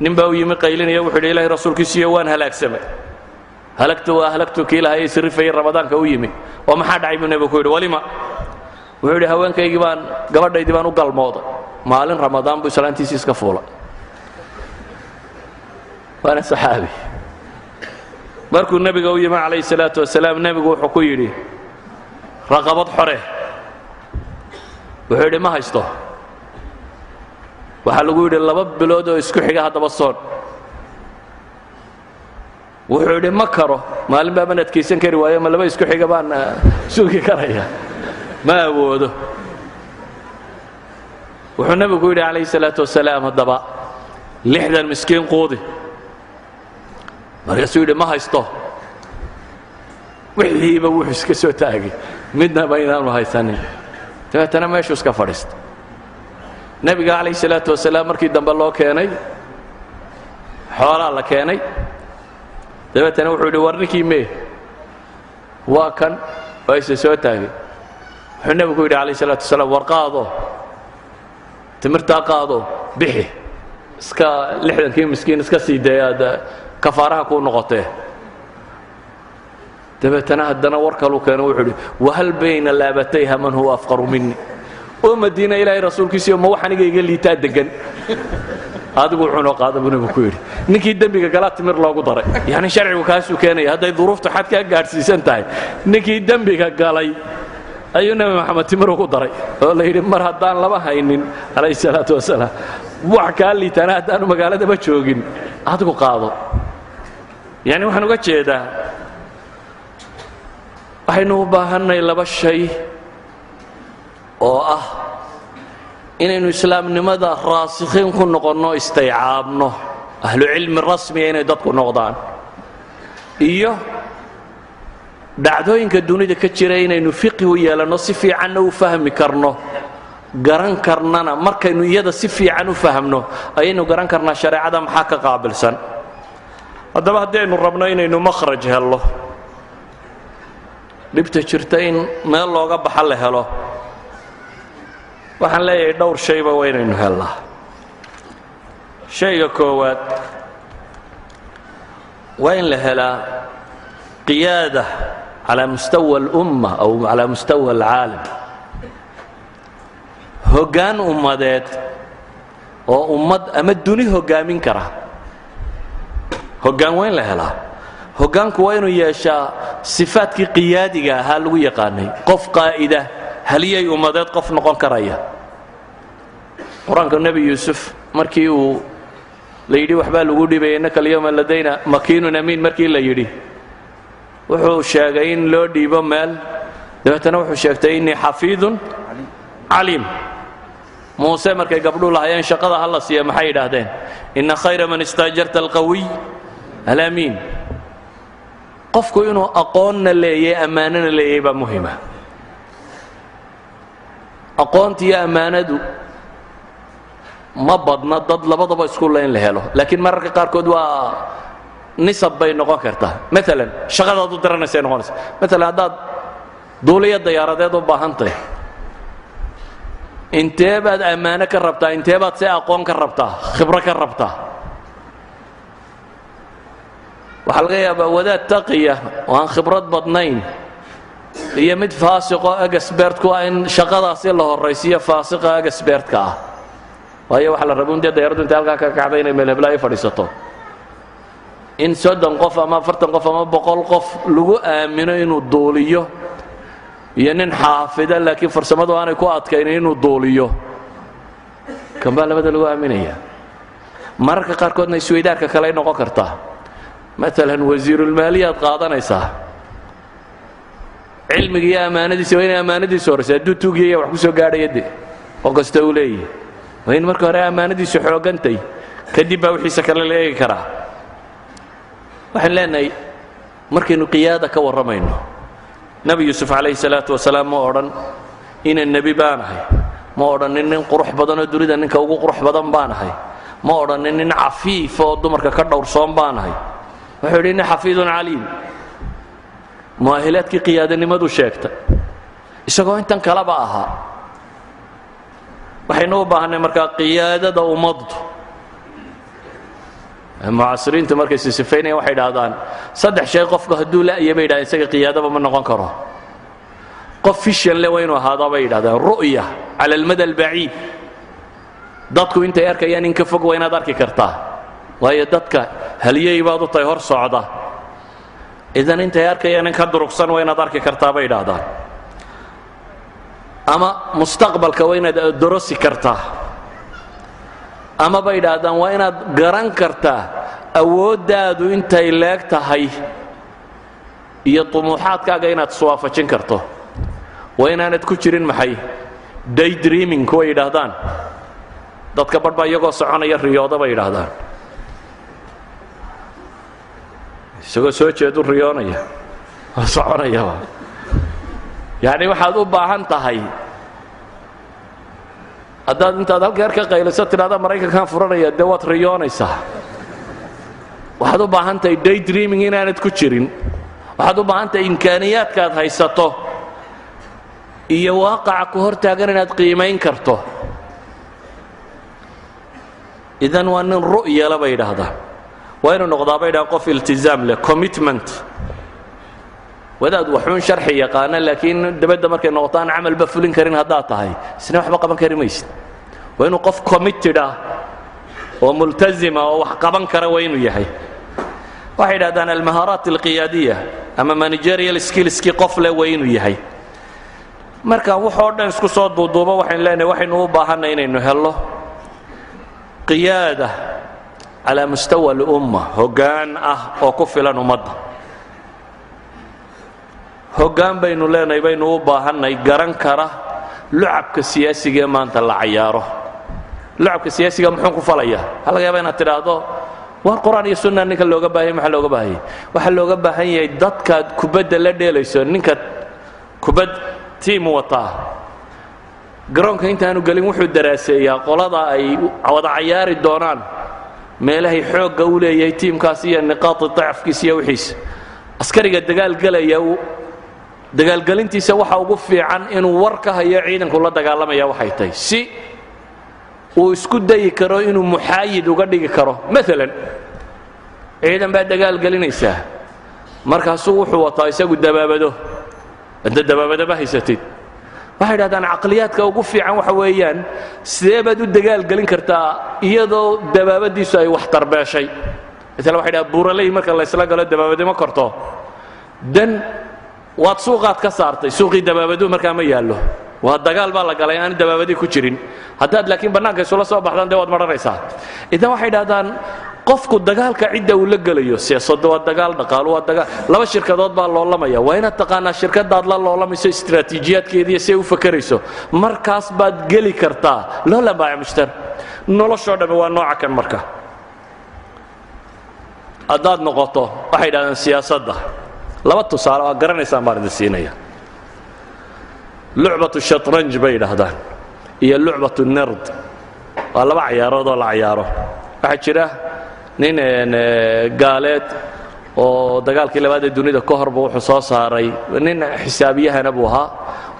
nin baa u yimi qaylinaya, wuxuu yidhi, Ilahay rasuulkiisiiyo, waan halaagsamay, halagtu waa halagtu. Kii lahay isrifayay Ramadaanka u yimi oo maxaa dhacay buu nebigu ku yidhi. Walima? Wuxuu yidhi, haweenkaygii baan, gabadhaydii baan u galmooday maalin Ramadaan buu islaantiisii iska fuulay. Waana saxaabi. Markuu nebiga u yimi calayhi salaatu wasalaam, nebigu wuxuu ku yidhi, raqabad xore. Wuxuu yidhi, ma haysto. Waxaa lagu yidhi, 2 bilood oo isku xiga haddaba soon. Wuxuu yidhi, ma karo, maalin baaban adkaysan kari waayo, ma laba isku xiga baan sugi karaya? Ma awoodo. Wuxuu nebigu ku yidhi calayhi salaatu wasalaam, haddaba 60 miskiin quudi. Markaasuu yidhi, ma haysto. Wixiiba wuxuu iska soo taagay midnaba inaanu haysanin. Dabeetana meeshuu iska fadhiista. Nebiga calayhi salaatu wasalaam markii dambe loo keenay xoolaa la keenay. Dabeetana wuxuu yidhi, war ninkii mee? Waa kan, waa isa soo taagay. Wuxuu nebigu ku yidhi calayhi salaatu wasalaam, war qaado timirtaa, qaado, bixi iska 60kii miskiin iska sii dee aad kafaaraha kuu noqotee. Dabeetana haddana war kaluu keeno. Wuxuu yidhi, wahal bayna laabatayha man huwa afqaru mini? Oo Madiina, Ilaahay rasuulkiisiyo, ma wax aniga iga liitaa degan? Adigu cunoo qaada buu nebigu ku yidhi. Ninkii dembiga galaa timir loogu daray. Yacni sharcigu kaasuu keenaya hadday duruuftu xad kaa gaadhsiisan tahay. Ninkii dembiga galay ayuu Nebi Maxamed timir ugu daray oo la yidhi, mar haddaan laba haynin calayhi salaatu wasalaam, wax kaa liitaana haddaanu magaaladaba joogin, adigu qaado. Yacni waxaan uga jeedaa, waxaynu u baahannay laba shay oo ah inaynu islaamnimada raasikhiin ku noqonno, istaycaabno, ahlu cilmi rasmiya inay dadku noqdaan, iyo dhacdooyinka dunida ka jira inaynu fiqhi u yeelanno, si fiicanna u fahmi karno, garan karnana. Markaynu iyada si fiican u fahmno ayaynu garan karnaa shareecada maxaa ka qaabilsan. Haddaba haddii aynu rabno inaynu makhraj hello, dhibta jirta in meel looga baxa la helo, waxaan leeyahay dhowr shayba waa inaynu hellaa. Shayga koowaad waa in la helaa qiyaada calaa mustawa alumma aw calaa mustawa alcaalam, hoggaan ummadeed oo ummad ama duni hoggaamin kara. Hoggaan waa in la helaa. Hoggaanku waa inuu yeeshaa sifaadkii qiyaadiga ahaa lagu yaqaanay, qof qaa'ida, haliyay ummadeed qof noqon karaya. Qur-aanka Nebi Yuusuf markii uu la yidhi waxbaa lagu dhibaya, innaka alyawma ladayna makiinun amiin, markii la yidhi wuxuu sheegay in loo dhiibo meel. Dabeetana wuxuu sheegtay, innii xafiidun caliim. Muuse markay gabdhuu lahayeen shaqada ha la siiya, maxay yidhaahdeen? Inna khayra man istaajarta alqawiy alamiin. Qofku inuu aqoonna leeyay, ammaanona leeyay baa muhima. Aqoonta iyo ammaanadu ma badna dad labadaba isku le in la helo, laakiin mararka qaarkood waa nisab bay noqon kartaa. Maalan shaqadaad u diranaysay noqonaysa. Maalan haddaad Duuliya dayaaradeed u baahantahy. Intee baad ammaano ka rabtaa? Intee baad se aqoon ka rabtaa, khibro ka rabtaa? Waxaa laga yaabaa wadaad taqiya oo aan khibrad badnayn iyo mid faasiqoo expert ku ah in shaqadaasi la horraysiiyo faasiqa expertka ah, waayo waxaa la raba un dee dayaradu intay halkaa ka kacday inay meel heblaayo fadhiisato, in 30 qof ama 40 qof ama 100 qof lagu aamino inuu duuliyo, iyo nin xaafida laakiin farsamadu aanay ku adkaynin inuu duuliyo. Kan baa labada lagu aaminaya. Mararka qaarkoodna isweydaarka kale ay noqon kartaa. Maalan wasiirulmaaliyaad qaadanaysaa, cilmiga iyo ammaanadiisa waa inay ammaanadiisu horaysa. Hadduu tuugiyaya wax ku soo gaadhaya de oo kasta uu leeyahy, waa in marka hore ammaanadiisu xoogantay, kadib baa wixiisa kale la eegi karaa. Waxaan leenahay, markaynu qiyaada ka warramayno, Nebi Yuusuf calayhi salaatu wasalaam ma odhan ina nebi baanahay, ma odhanin nin qurux badanoo dunida ninka ugu qurux badan baanahay, ma odhanin nin cafiif oo dumarka ka dhowrsoon baanahay. Wuxuu yidhi nin xafiidun caliim. Mu'ahilaadkii qiyaadanimadu sheegtay isagoo intan kaleba ahaa. Waxaynu u baahanay markaa qiyaadada ummaddu. Mucaasiriintu markay sisifaynayaan waxay idhahdaan saddex shay qofku hadduu la'ya, bay yidhahdeen, isaga qiyaadaba ma noqon karo. Qof vision le waa inuu ahaadaa, bay yidhahdeen, ru'ya cala almada albaciid. Dadku intay arkayaan in ka fog waa inaad arki kartaa, waayo dadka halyey baad u tahay hor socda. Idan intay arkayaan in ka durugsan waa inaad arki kartaa, bay yidhaahdaan, ama mustaqbalka waa inaad dorosi kartaa, ama bay yidhaahdaan waa inaad garan kartaa awooddaadu intay leeg tahay iyo tumuuxaadkaaga inaad iswaafajin karto. Waa inaanad ku jirin maxay day dreaming kuway yidhaahdaan. Dadka badh baa iyagoo soconaya riyooda, bay yidhaahdaan, isagoo soo jeedu riyoonaya oo soconayaba. Yacni waxaad u baahan tahay, haddaad intaad halkeer ka qayliso tidhahda Maraykankaan furanaya, dee waad riyoonaysaa. Waxaad u baahan tahay day dreaming inaanad ku jirin. Waxaad u baahan tahay imkaaniyaadkaad haysato iyo waaqaca ku hor taagan inaad qiimayn karto. Idan waa nin ru'yala, bay yidhaahdaan. Waa inuu noqdaa, bay yidhahdaan, qof iltizaam leh, commitment. Wadaad waxuun sharxi yaqaana laakiin dabadda markay noqoto aan camalba fulin karin haddaad tahay, isna waxba qaban kari maysid. Waa inuu qof committed ah oo multazima oo wax qaban kara waa inuu yahay. Waxay yidhahdaan almahaaraat alqiyaadiya ama managerial skillskii qof leh waa inuu yahay. Marka waxoo dhan isku soo duuduubo, waxaynu leenahay waxaynu u baahanay inaynu hello qiyaada calaa mustawa alumma, hoggaan ah oo ku filan ummadda. Hoggaan baynu leenahay baynu u baahannay garan kara lucabka siyaasiga ee maanta la cayaaro. Lucabka siyaasiga muxuu ku falayaa? Waxaa laga yaaba inaad tidhaahdo, war Qur-aan iyo sunna ninka looga baahanya. Maxaa looga baahanyay? Waxaa looga baahan yahay dadkaad kubadda la dheelayso. Ninka kubad tiim wataa garoonka intaanu gelin wuxuu daraaseeyaa qolada ay wada cayaari doonaan, meelahay xoogga u leeyahay tiimkaas iyo niqaati dacafkiisa iyo wixiisa. Askariga dagaalgelaya dagaalgelintiisa waxa ugu fiican inuu war ka hayo ciidanku la dagaalamaya waxay tahay, si uu isku dayi karo inuu muxaayid uga dhigi karo. Maalan ciidan baa dagaalgelinaysaa, markaasuu wuxuu wataa isagu dabaabado, inta dabaabado ma haysatid. Waxay idhahdaan caqliyaadka ugu fiican waxa weeyaan sidee baad u dagaalgelin kartaa iyadoo dabaabadiisu ay wax tarbeeshay. Maala waxay dhahaan buuraley marka laysla galo dabaabadi ma korto, dan waad suuqaad ka saartay, suuqii dabaabadu markaa ma yaallo, waa dagaal baa la galay aan dabaabadii ku jirin. Haddaad laakiin bannaanka isula soo baxdaan, dee waad maranaysaa. Idan waxay idhahdaan qofku dagaalka cidda uu la gelayo, siyaasadda waa dagaal, dhaqaalu waa dagaal, laba shirkadood baa loolamaya, waa inaad taqaanaa shirkadaad la loolamayso istiraatiijiyaadkeediiyo si ay u fakerayso. Markaas baad geli kartaa loolan baac mushtar. Noloshoo dhammi waa nooca kan. Marka haddaad noqoto, waxay yidhahdeen siyaasadda laba tusaale waa garanaysaan baan idin siinaya. Lucbatu shatranj, bay yidhaahdaan, iyo lucbatu nerd waa laba cayaarood oo la cayaaro. Waxaa jira nin gaaleed Oo dagaalkii labaad ee dunida ka horba wuxuu soo saaray, nin xisaabiyahana buu ahaa,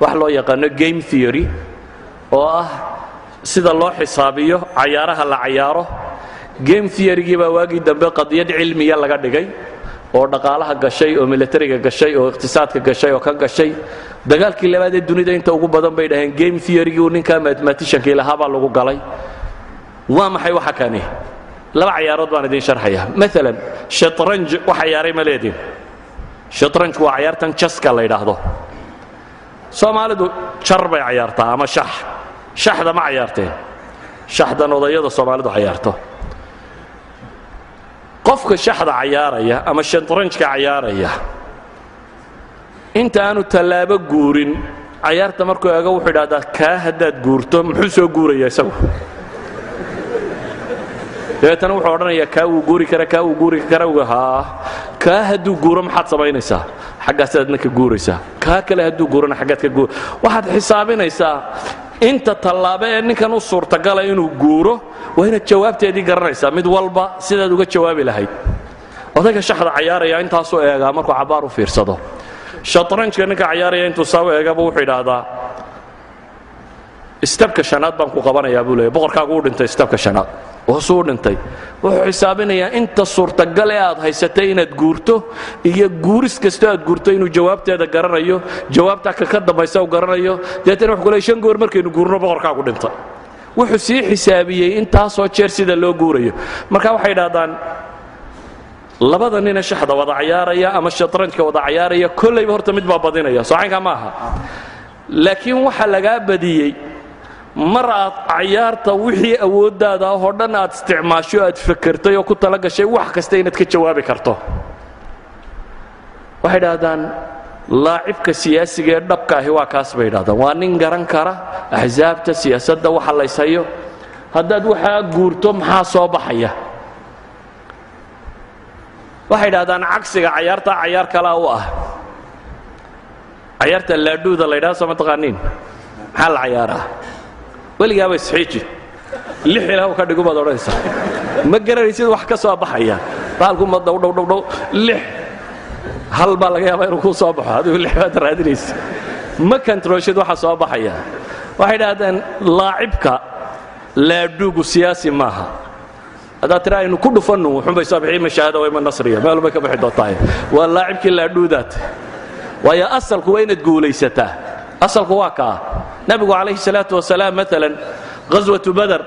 wax loo yaqaano game theory, oo ah sida loo xisaabiyo cayaaraha la cayaaro. Game theorygii baa waagii dambe qadiyad cilmiya laga dhigay, oo dhaqaalaha gashay, oo militariga gashay, oo iqtisaadka gashay, oo ka gashay dagaalkii labaad ee dunida. Inta ugu badan bay dhaheen game theorygii uu ninkaa mathematiciankii lahaa baa lagu galay. Waa maxay waxa kani? Laba cayaarood baan idiin sharxaya. Maalan shatranj wax cayaaray ma leedin? Shatranjku waa cayaartan chesska la yidhaahdo. Soomaalidu jar bay cayaartaa ama shax. Shaxda ma cayaarteen? Shaxdan odayada Soomaalidu cayaarto. Qofka shaxda cayaaraya ama shatranjka cayaaraya, inta aanu tallaabo guurin, cayaarta markuu eego wuxuu idhahdaa: "Kaa haddaad guurto, muxuu soo guuraya isagu?" Dabeetana wuxuu odhanayaa: "Kaa wuu guuri kara, kaa wuu guuri kara. Haa, kaa hadduu guuro maxaad samaynaysaa? Xaggaasaadna ka guuraysaa. Kaa kale hadduu guurona xaggaad ka guur." Waxaad xisaabinaysaa inta tallaabo ee ninkan u suurtagala inuu guuro. Waa inaad jawaabteedii garanaysaa, mid walba sidaad uga jawaabi lahayd. Odayga shaxda cayaaraya intaasuu eegaa. Markuu cabbaar u fiirsado shatranjka, ninka cayaaraya intuu saa u eegaba wuxuu idhaahdaa: "Stepka shanaad baan ku qabanayaa," buu leeya. "Boqorkaagu u dhintay stepka shanaad." Hoosuu u dhintay. Wuxuu xisaabinayaa inta suurtagal ee aad haysatay inaad guurto, iyo guuris kastoo aad guurto inuu jawaabteeda garanayo, jawaabtaa ka dambaysa uu garanayo. Deetana wuxuu ku leey: "Shan goor markaynu guurno, boqorkaagu dhintay." Wuxuu sii xisaabiyey intaasoo jeer sida loo guurayo. Marka waxay idhahdaan labada nina shaxda wada cayaaraya ama shatranjka wada cayaaraya, kollayba horta mid baa badinaya. Soocaynkaa ma aha, laakiin waxa lagaa badiyey mar aad cayaarta wixii awooddaada oo dhan aad isticmaasho, aad fakertay oo ku tala gashay wax kasta inaad ka jawaabi karto. Waxay idhahdaan laacibka siyaasiga ee dhabka ahi waa kaas, bay idhahdaan. Waa nin garan kara axsaabta siyaasadda, waxa layshayo, haddaad waxaa guurto maxaa soo baxaya. Waxay idhahdaan cagsiga cayaartaa cayaar kalaa u ah, cayaarta laadhuuda la ydhahda. Soo ma taqaaniin? Maxaa la cayaaraa? Weligaaba isxiiji, lix ilaah ka dhigu baad odhanaysaa. Ma garanaysid wax ka soo baxaya. Baalku ma dhow dhow dhow dhow, lix hal baa laga yaabaa inuu kuu soo baxo, adigu lix baad raadinaysa. Ma kantarooshid waxa soo baxaya. Waxay idhahdeen laacibka laadhuugu siyaasi maaha. Haddaad tira aynu ku dhufannu, wuxuunbay soo bixi ima shahaada waa ima nasriya, meel bay ka bixi doontahay. Waa laacibkii laadhuudaat, waayo asalku waa inaad guulaysataa. Asalku waa kaa. Nabigu calayhi salaatu wasalaam, maalan ghaswatu Bader,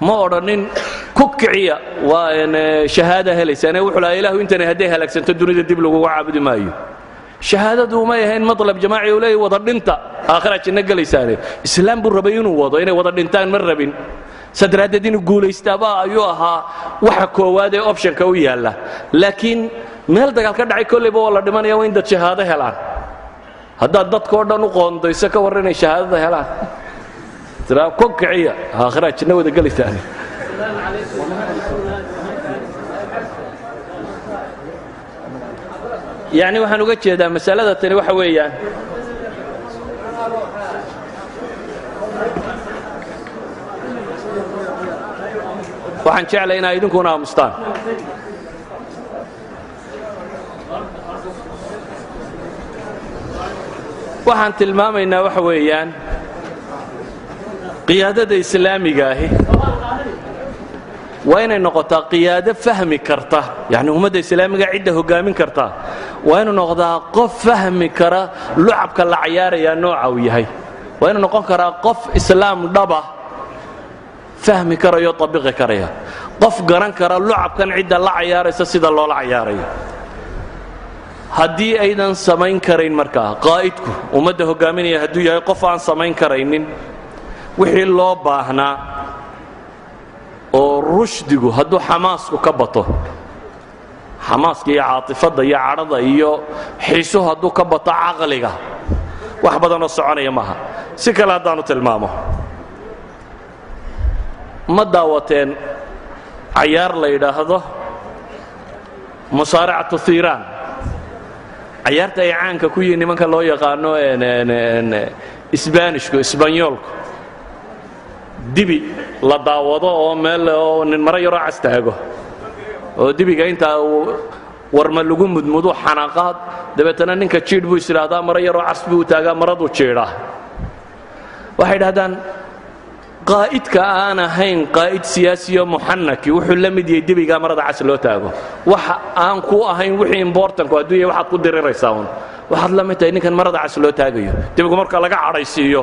ma odhanin ku kiciya waa shahaada helaysaan. Wuxuu lahaa: "Ilaahu, intani hadday halaagsanto, dunida dib laguga caabudi maayo." Shahaadadu umay ahayn matlab jamaaci uu leeyahy wada dhinta, aakhira janno gelaysaane. Islaam buu rabay inuu wado, inay wada dhintaan ma rabin. Saa daraaddeed inuu guulaystaaba ayuu ahaa waxa koowaad ee optionka u yaalla. Laakiin meel dagaal ka dhacay kollayba waa la dhimanaya, waa in dad shahaado helaan. Haddaad dadkao dhan u qoondayso, ka warran inay shahaadada helaan, tiraa ku kiciya, aakhira janno wada gelaysaane. Yacni waxaan uga jeedaa masalada tani waxa weeyaan, waxaan jeclay inaa idinkuna aamustaan. Waxaan tilmaamaynaa waxa weeyaan, qiyaadada islaamiga ahi waa inay noqotaa qiyaado fahmi karta, yacni ummadda islaamiga cidda hoggaamin karta waa inuu noqdaa qof fahmi kara lucabka la cayaarayaa nooca uu yahay. Waa inuu noqon karaa qof islaam dhaba fahmi karayo, tabiqi karaya, qof garan kara lucabkan cidda la cayaaraysa sida loola cayaarayo. Haddii aydan samayn karayn markaa, qaa'idku ummadda hoggaaminaya hadduu yahay qof aan samayn karaynin wixii loo baahnaa, oo rushdigu hadduu xamaasku ka bato, xamaaska iyo caatifadda iyo cadhada iyo xiisuhu hadduu ka bato caqliga, wax badanoo soconaya maaha. Si kale haddaanu tilmaamo, ma daawateen cayaar la yidhaahdo musaaracatu thiiraan, cayaarta ay caanka ku yihiin nimanka loo yaqaano Isbaanishku, Isbanyoolku? Dibi la daawado oo meel oo nin maro yaroo cas taago, oo dibiga intaa uu War ma lagu mudmudo xanaaqaad, dabeetana ninka jiidh buu is idhaahdaa, maro yaroo cas buu u taagaa, maraduu jiidhaa. Waxay idhahdaan qaa'idka aan ahayn qaa'id siyaasiyo muxanaki wuxuu la mid yahay dibigaa marada cas loo taago. Waxa aan ku ahayn wixii importanku hadduu yahay waxaad ku diriraysaa un, waxaad la mid tahay ninkan marada cas loo taagayo. Dibigu marka laga cadhaysiiyo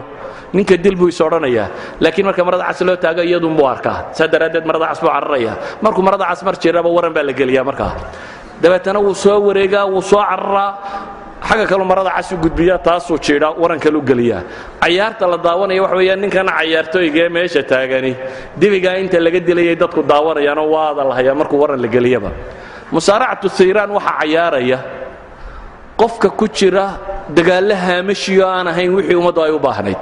ninka dil buu is odhanayaa, laakiin marka marada cas loo taago iyadunbuu arkaa, saa daraaddeed marada cas buu cararaya. Markuu marada cas mar jiraba waran baa la geliyaa, markaa dabeetana wuu soo wareegaa, wuu soo cararaa, xagga kalu marada cas u gudbiyaa, taasuu jiidhaa, waran kalu geliyaa. Cayaarta la daawanaya waxa weeyaan ninkan cayaartooyga ee meesha taagani dibigaa inta laga dilayay dadku daawanayaanoo waada la hayaa markuu waran la geliyaba. Musaaracatu sayraan waxaa cayaaraya qofka ku jira dagaallo haamashiyo aan ahayn wixii ummaddu ay u baahnayd.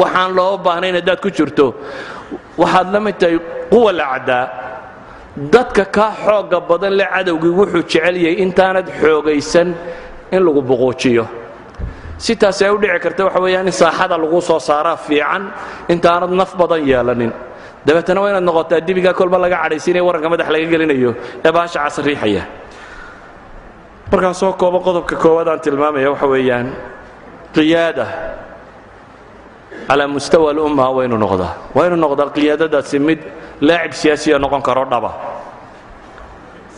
Waxaan loo baahnayn haddaad ku jirto waxaad la mid tahay quwa la caddaa. Dadka kaa xoogga badan le cadowgii wuxuu jecel yahay intaanad xoogaysan in lagu buquujiyo. Si taasi ay u dhici karta waxa weeyaan in saaxada lagu soo saaraa fiican intaanad naf badan yeelanin. Dabeetana waa inaad noqotaa dibigaa kolba laga cadhaysiinaya, waranka madax laga gelinayo ee baasha cas riixaya. Markaan soo koobo, qodobka koowaad aan tilmaamaya waxa weeyaan qiyaada calaa mustawa alumma waa inuu noqdaa, waa inuu noqdaa qiyaadadaasi mid laacib siyaasiya noqon karo dhaba.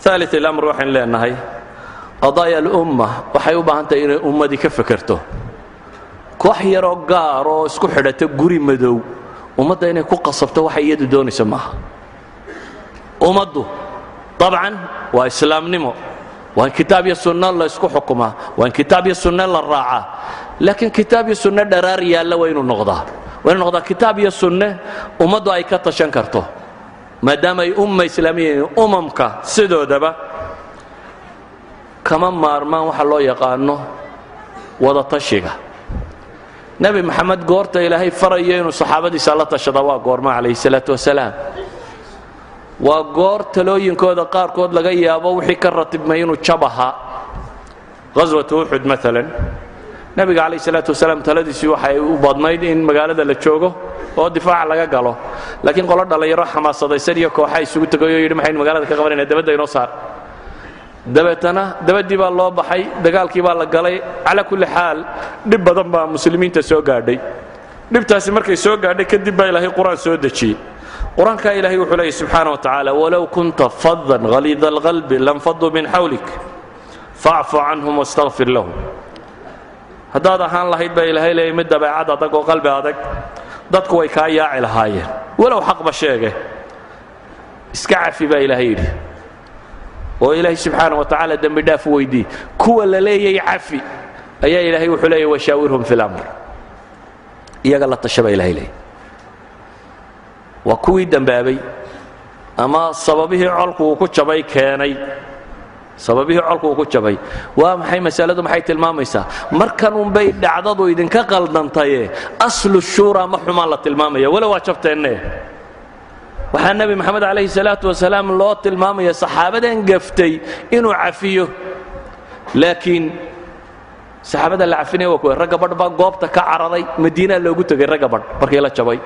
ثالث الأمر, waxaynu leenahay qadaaya alumma waxay u baahan tahay inay ummadii ka fekerto. Koox yaroo gaar oo isku xidhata guri madow ummadda inay ku qasabto waxay iyadu doonayso maaha. Ummaddu dabcan waa islaamnimo, waa in kitaab iyo sunno la isku xukumaa, waa in kitaab iyo sunno la raacaa, laakiin kitaab iyo sunno dharaar yaalla waa inuu noqdaa, waa inuu noqdaa kitaab iyo sunne ummaddu ay ka tashan karto, maadaama ay umma islaamiya yihiin. Umamka sidoodaba kama maarmaan waxa loo yaqaano wada tashiga. Nebi Maxamed goorta Ilaahay farayo inuu saxaabadiisa la tashada waa goorma, calayhi salaatu wasalaam? Waa goor talooyinkooda qaarkood laga yaabo wixii ka ratibmay inuu jab ahaa. Ghaswatu Uxud maalan, nebiga calayhi salaatu wasalaam taladiisii waxay u badnayd in magaalada la joogo oo difaaca laga galo, laakiin qolo dhallinyaro xamaasadaysan iyo kooxa isugu tegay oo yidhi, maxaynu magaalada ka qabanayna, dabadda inoo saar. Dabeetana dabaddii baa loo baxay, dagaalkii baa la galay. Calaa kulli xaal dhib badan baa muslimiinta soo gaadhay. Dhibtaasi markay soo gaadhay kadib baa Ilaahay Qur-aan soo dejiyey. Qur-aankaa Ilahay wuxuu leeyay subxaana wa tacaala, walow kunta fadan haliida alqalbi lanfaduu min xawlik facfu canhum wastakfir lahum. Haddaad ahaan lahayd baa Ilaahay leeyay mid dabeecad adag oo qalbi adag, dadku way kaa yaaci lahaayeen, walow xaqba sheege. Iska cafi baa Ilaahay yidhi, oo Ilaahay subxaana wa tacaala dembi dhaaf weydii. Kuwa la leeyay cafi ayaa Ilaahay wuxuu leeyay washaawirhum fi lamr, iyaga la tasha baa Ilahay leeyay. Waa kuwii dembaabay ama sababihii colku uu ku jabay keenay. Sababihii colku uu ku jabay waa maxay? Masaladu maxay tilmaamaysaa? Markan unbay dhacdadu idinka qaldantaye aslu shuura ma xumaan la tilmaamaya, walow waa jabteenne. Waxaa Nebi Maxamed calayhi salaatu wasalaam loo tilmaamaya saxaabadan gaftay inuu cafiyo, laakiin saxaabada la cafinaya waa kuwa ragga badh baa goobta ka cararay. Madiinaa loogu tegay ragga badh markii la jabay,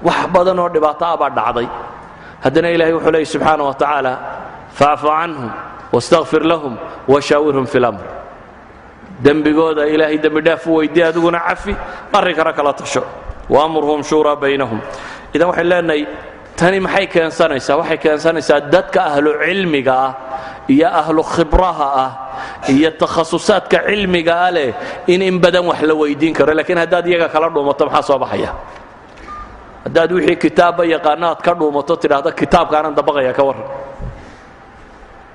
wax badan oo dhibaato ah baa dhacday. Haddana Ilahay wuxuu leeyay subxaana wa tacaala, facfu canhum wastakfir lahum washaawirhum fi lamr. Dembigooda Ilaahay dembi dhaaf u weydii, adiguna cafi, arrinkana kala tasho, waamurhum shuuraa baynahum. Idan waxay leenahay tani maxay keensanaysaa? Waxay keensanaysaa dadka ahlu cilmiga ah iyo ahlu khibraha ah iyo takhasusaadka cilmiga ah leh in badan wax la weydiin karo. Laakiin haddaad iyaga kala dhuumato, maxaa soo baxaya? Haddaad wixii kitaabba yaqaano aad ka dhuumato, tidhaahdo kitaabkaanan dabaqaya, ka warran?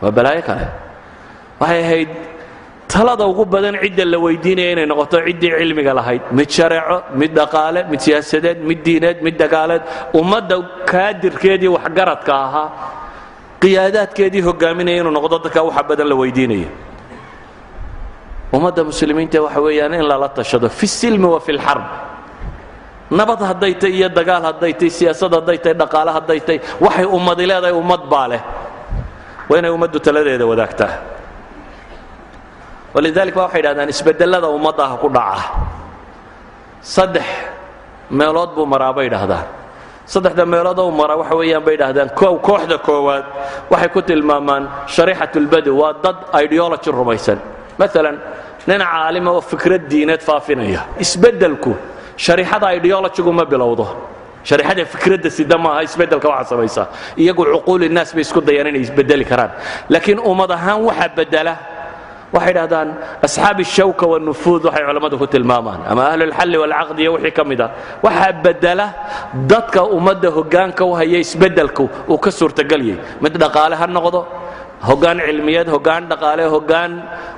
Waa balaayo kale. Waxay ahayd talada ugu badan cidda la weydiinaya inay noqoto ciddii cilmiga lahayd, mid shareeco, mid dhaqaale, mid siyaasadeed, mid diineed, mid dagaaleed, ummadda kaadirkeedii waxgaradka ahaa, qiyaadaadkeedii hogaaminaya inuu noqdo dadka waxa badan la weydiinaya. Ummadda muslimiinta waxa weeyaan in lala tashado fi silmi wa fi lxarb, nabad hadday tay iyo dagaal hadday tay, siyaasad hadday tay, dhaqaale hadday tay. Waxay ummadi leedahay ummad baa leh, waa inay ummaddu taladeeda wadaagtaa. Walidalik ba waxay yidhahdaan isbedelada ummaddaha ku dhaca saddex meelood buu maraa bay idhahdaan. Saddexda meelood oo mara waxa weeyaan bay yidhaahdaan, kow, kooxda koowaad waxay ku tilmaamaan شريحة البدو, waa dad ideology rumaysan, maalan nin caalima oo fikrad diineed faafinaya. Isbeddelku shariixada ideologygu ma bilowdo, shariixada fikradda sida maaha. Isbeddelka waxaa samaysa iyagu عقول الناس bay isku dayaan inay isbedeli karaan, laakiin ummad ahaan waxa bedela waxay dhahdaan أصحاب الشوكة والنفوذ, waxay culammadu ku tilmaamaan ama أهل الحل والعقد iyo wixii ka mid a. Waxaa bedela dadka ummadda hoggaanka u haya. Isbeddelku uu ka suurtageliyay, mid dhaqaale ha noqdo, hoggaan cilmiyeed, hoggaan dhaqaale, hoggaan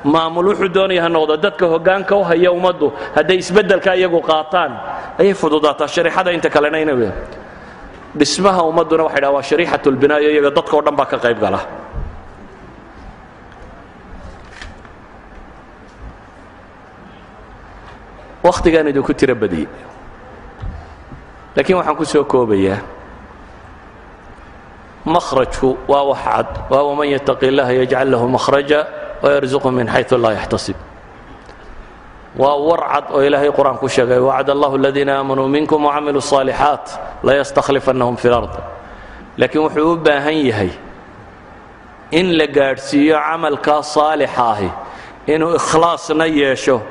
maamul, wuxuu doonaya ha noqdo, dadka hoggaanka u haya ummaddu hadday isbeddelka iyagu qaataan ayay fududaataa shariixada inta kalena inay. Dhismaha ummadduna waxay dhaha waa شريحة البناء, iyaga dadka o dhan baa ka qayb gala. Wakhtigaan idinku tiro badiyey, laakiin waxaan ku soo koobayaa, makhrajku waa wax cad, waa ومن يتق الله يجعل له مخرجا ويرزقه من حيث لا يحتسب. Waa war cad oo Ilaahay Qur-aan ku sheegay: وعد الله الذين آمنوا منكم وعملوا الصالحات ليستخلفنهم في الأرض. Laakiin wuxuu u baahan yahay in la gaadhsiiyo camalkaa saalixa ahi inuu ikhlaasna yeesho,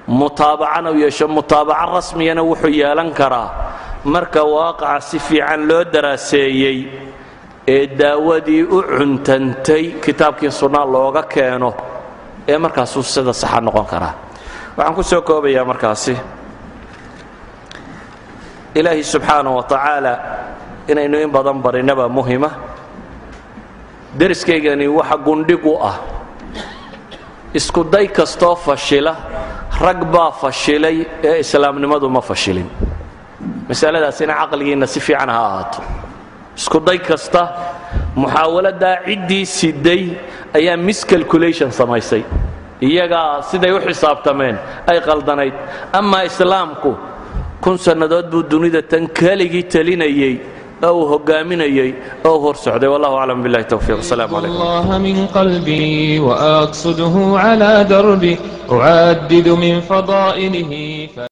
mutaabacana u yeesho. Mutaabaco rasmiyana wuxuu yeelan karaa marka waaqaca si fiican loo daraaseeyey ee daawadii u cuntantay kitaabkii sunnaa looga keeno, ee markaasuu sida saxa noqon karaa. Waxaan ku soo koobayaa markaasi, Ilaahi subxaana wa tacaala inaynu in badan barinaba muhima. Deriskaygani waxa gundhig u ah isku day kastoo fashila. Rag baa fashilay ee islaamnimadu ma fashilin. Masaladaasina caqligiinna si fiican ha ahaato. Isku day kasta, muxaawaladaa ciddii siday ayaa miscalculation samaysay, iyagaa siday u xisaabtameen ay qaldanayd. Amaa islaamku 1000 sannadood buu dunida tan keligii talinayey oo uu hogaaminayey oo uu hor socday. والله أعلم, بالله التوفيق, السلام عليكم. الله من قلبي وأقصده على دربي أعدد من فضائله.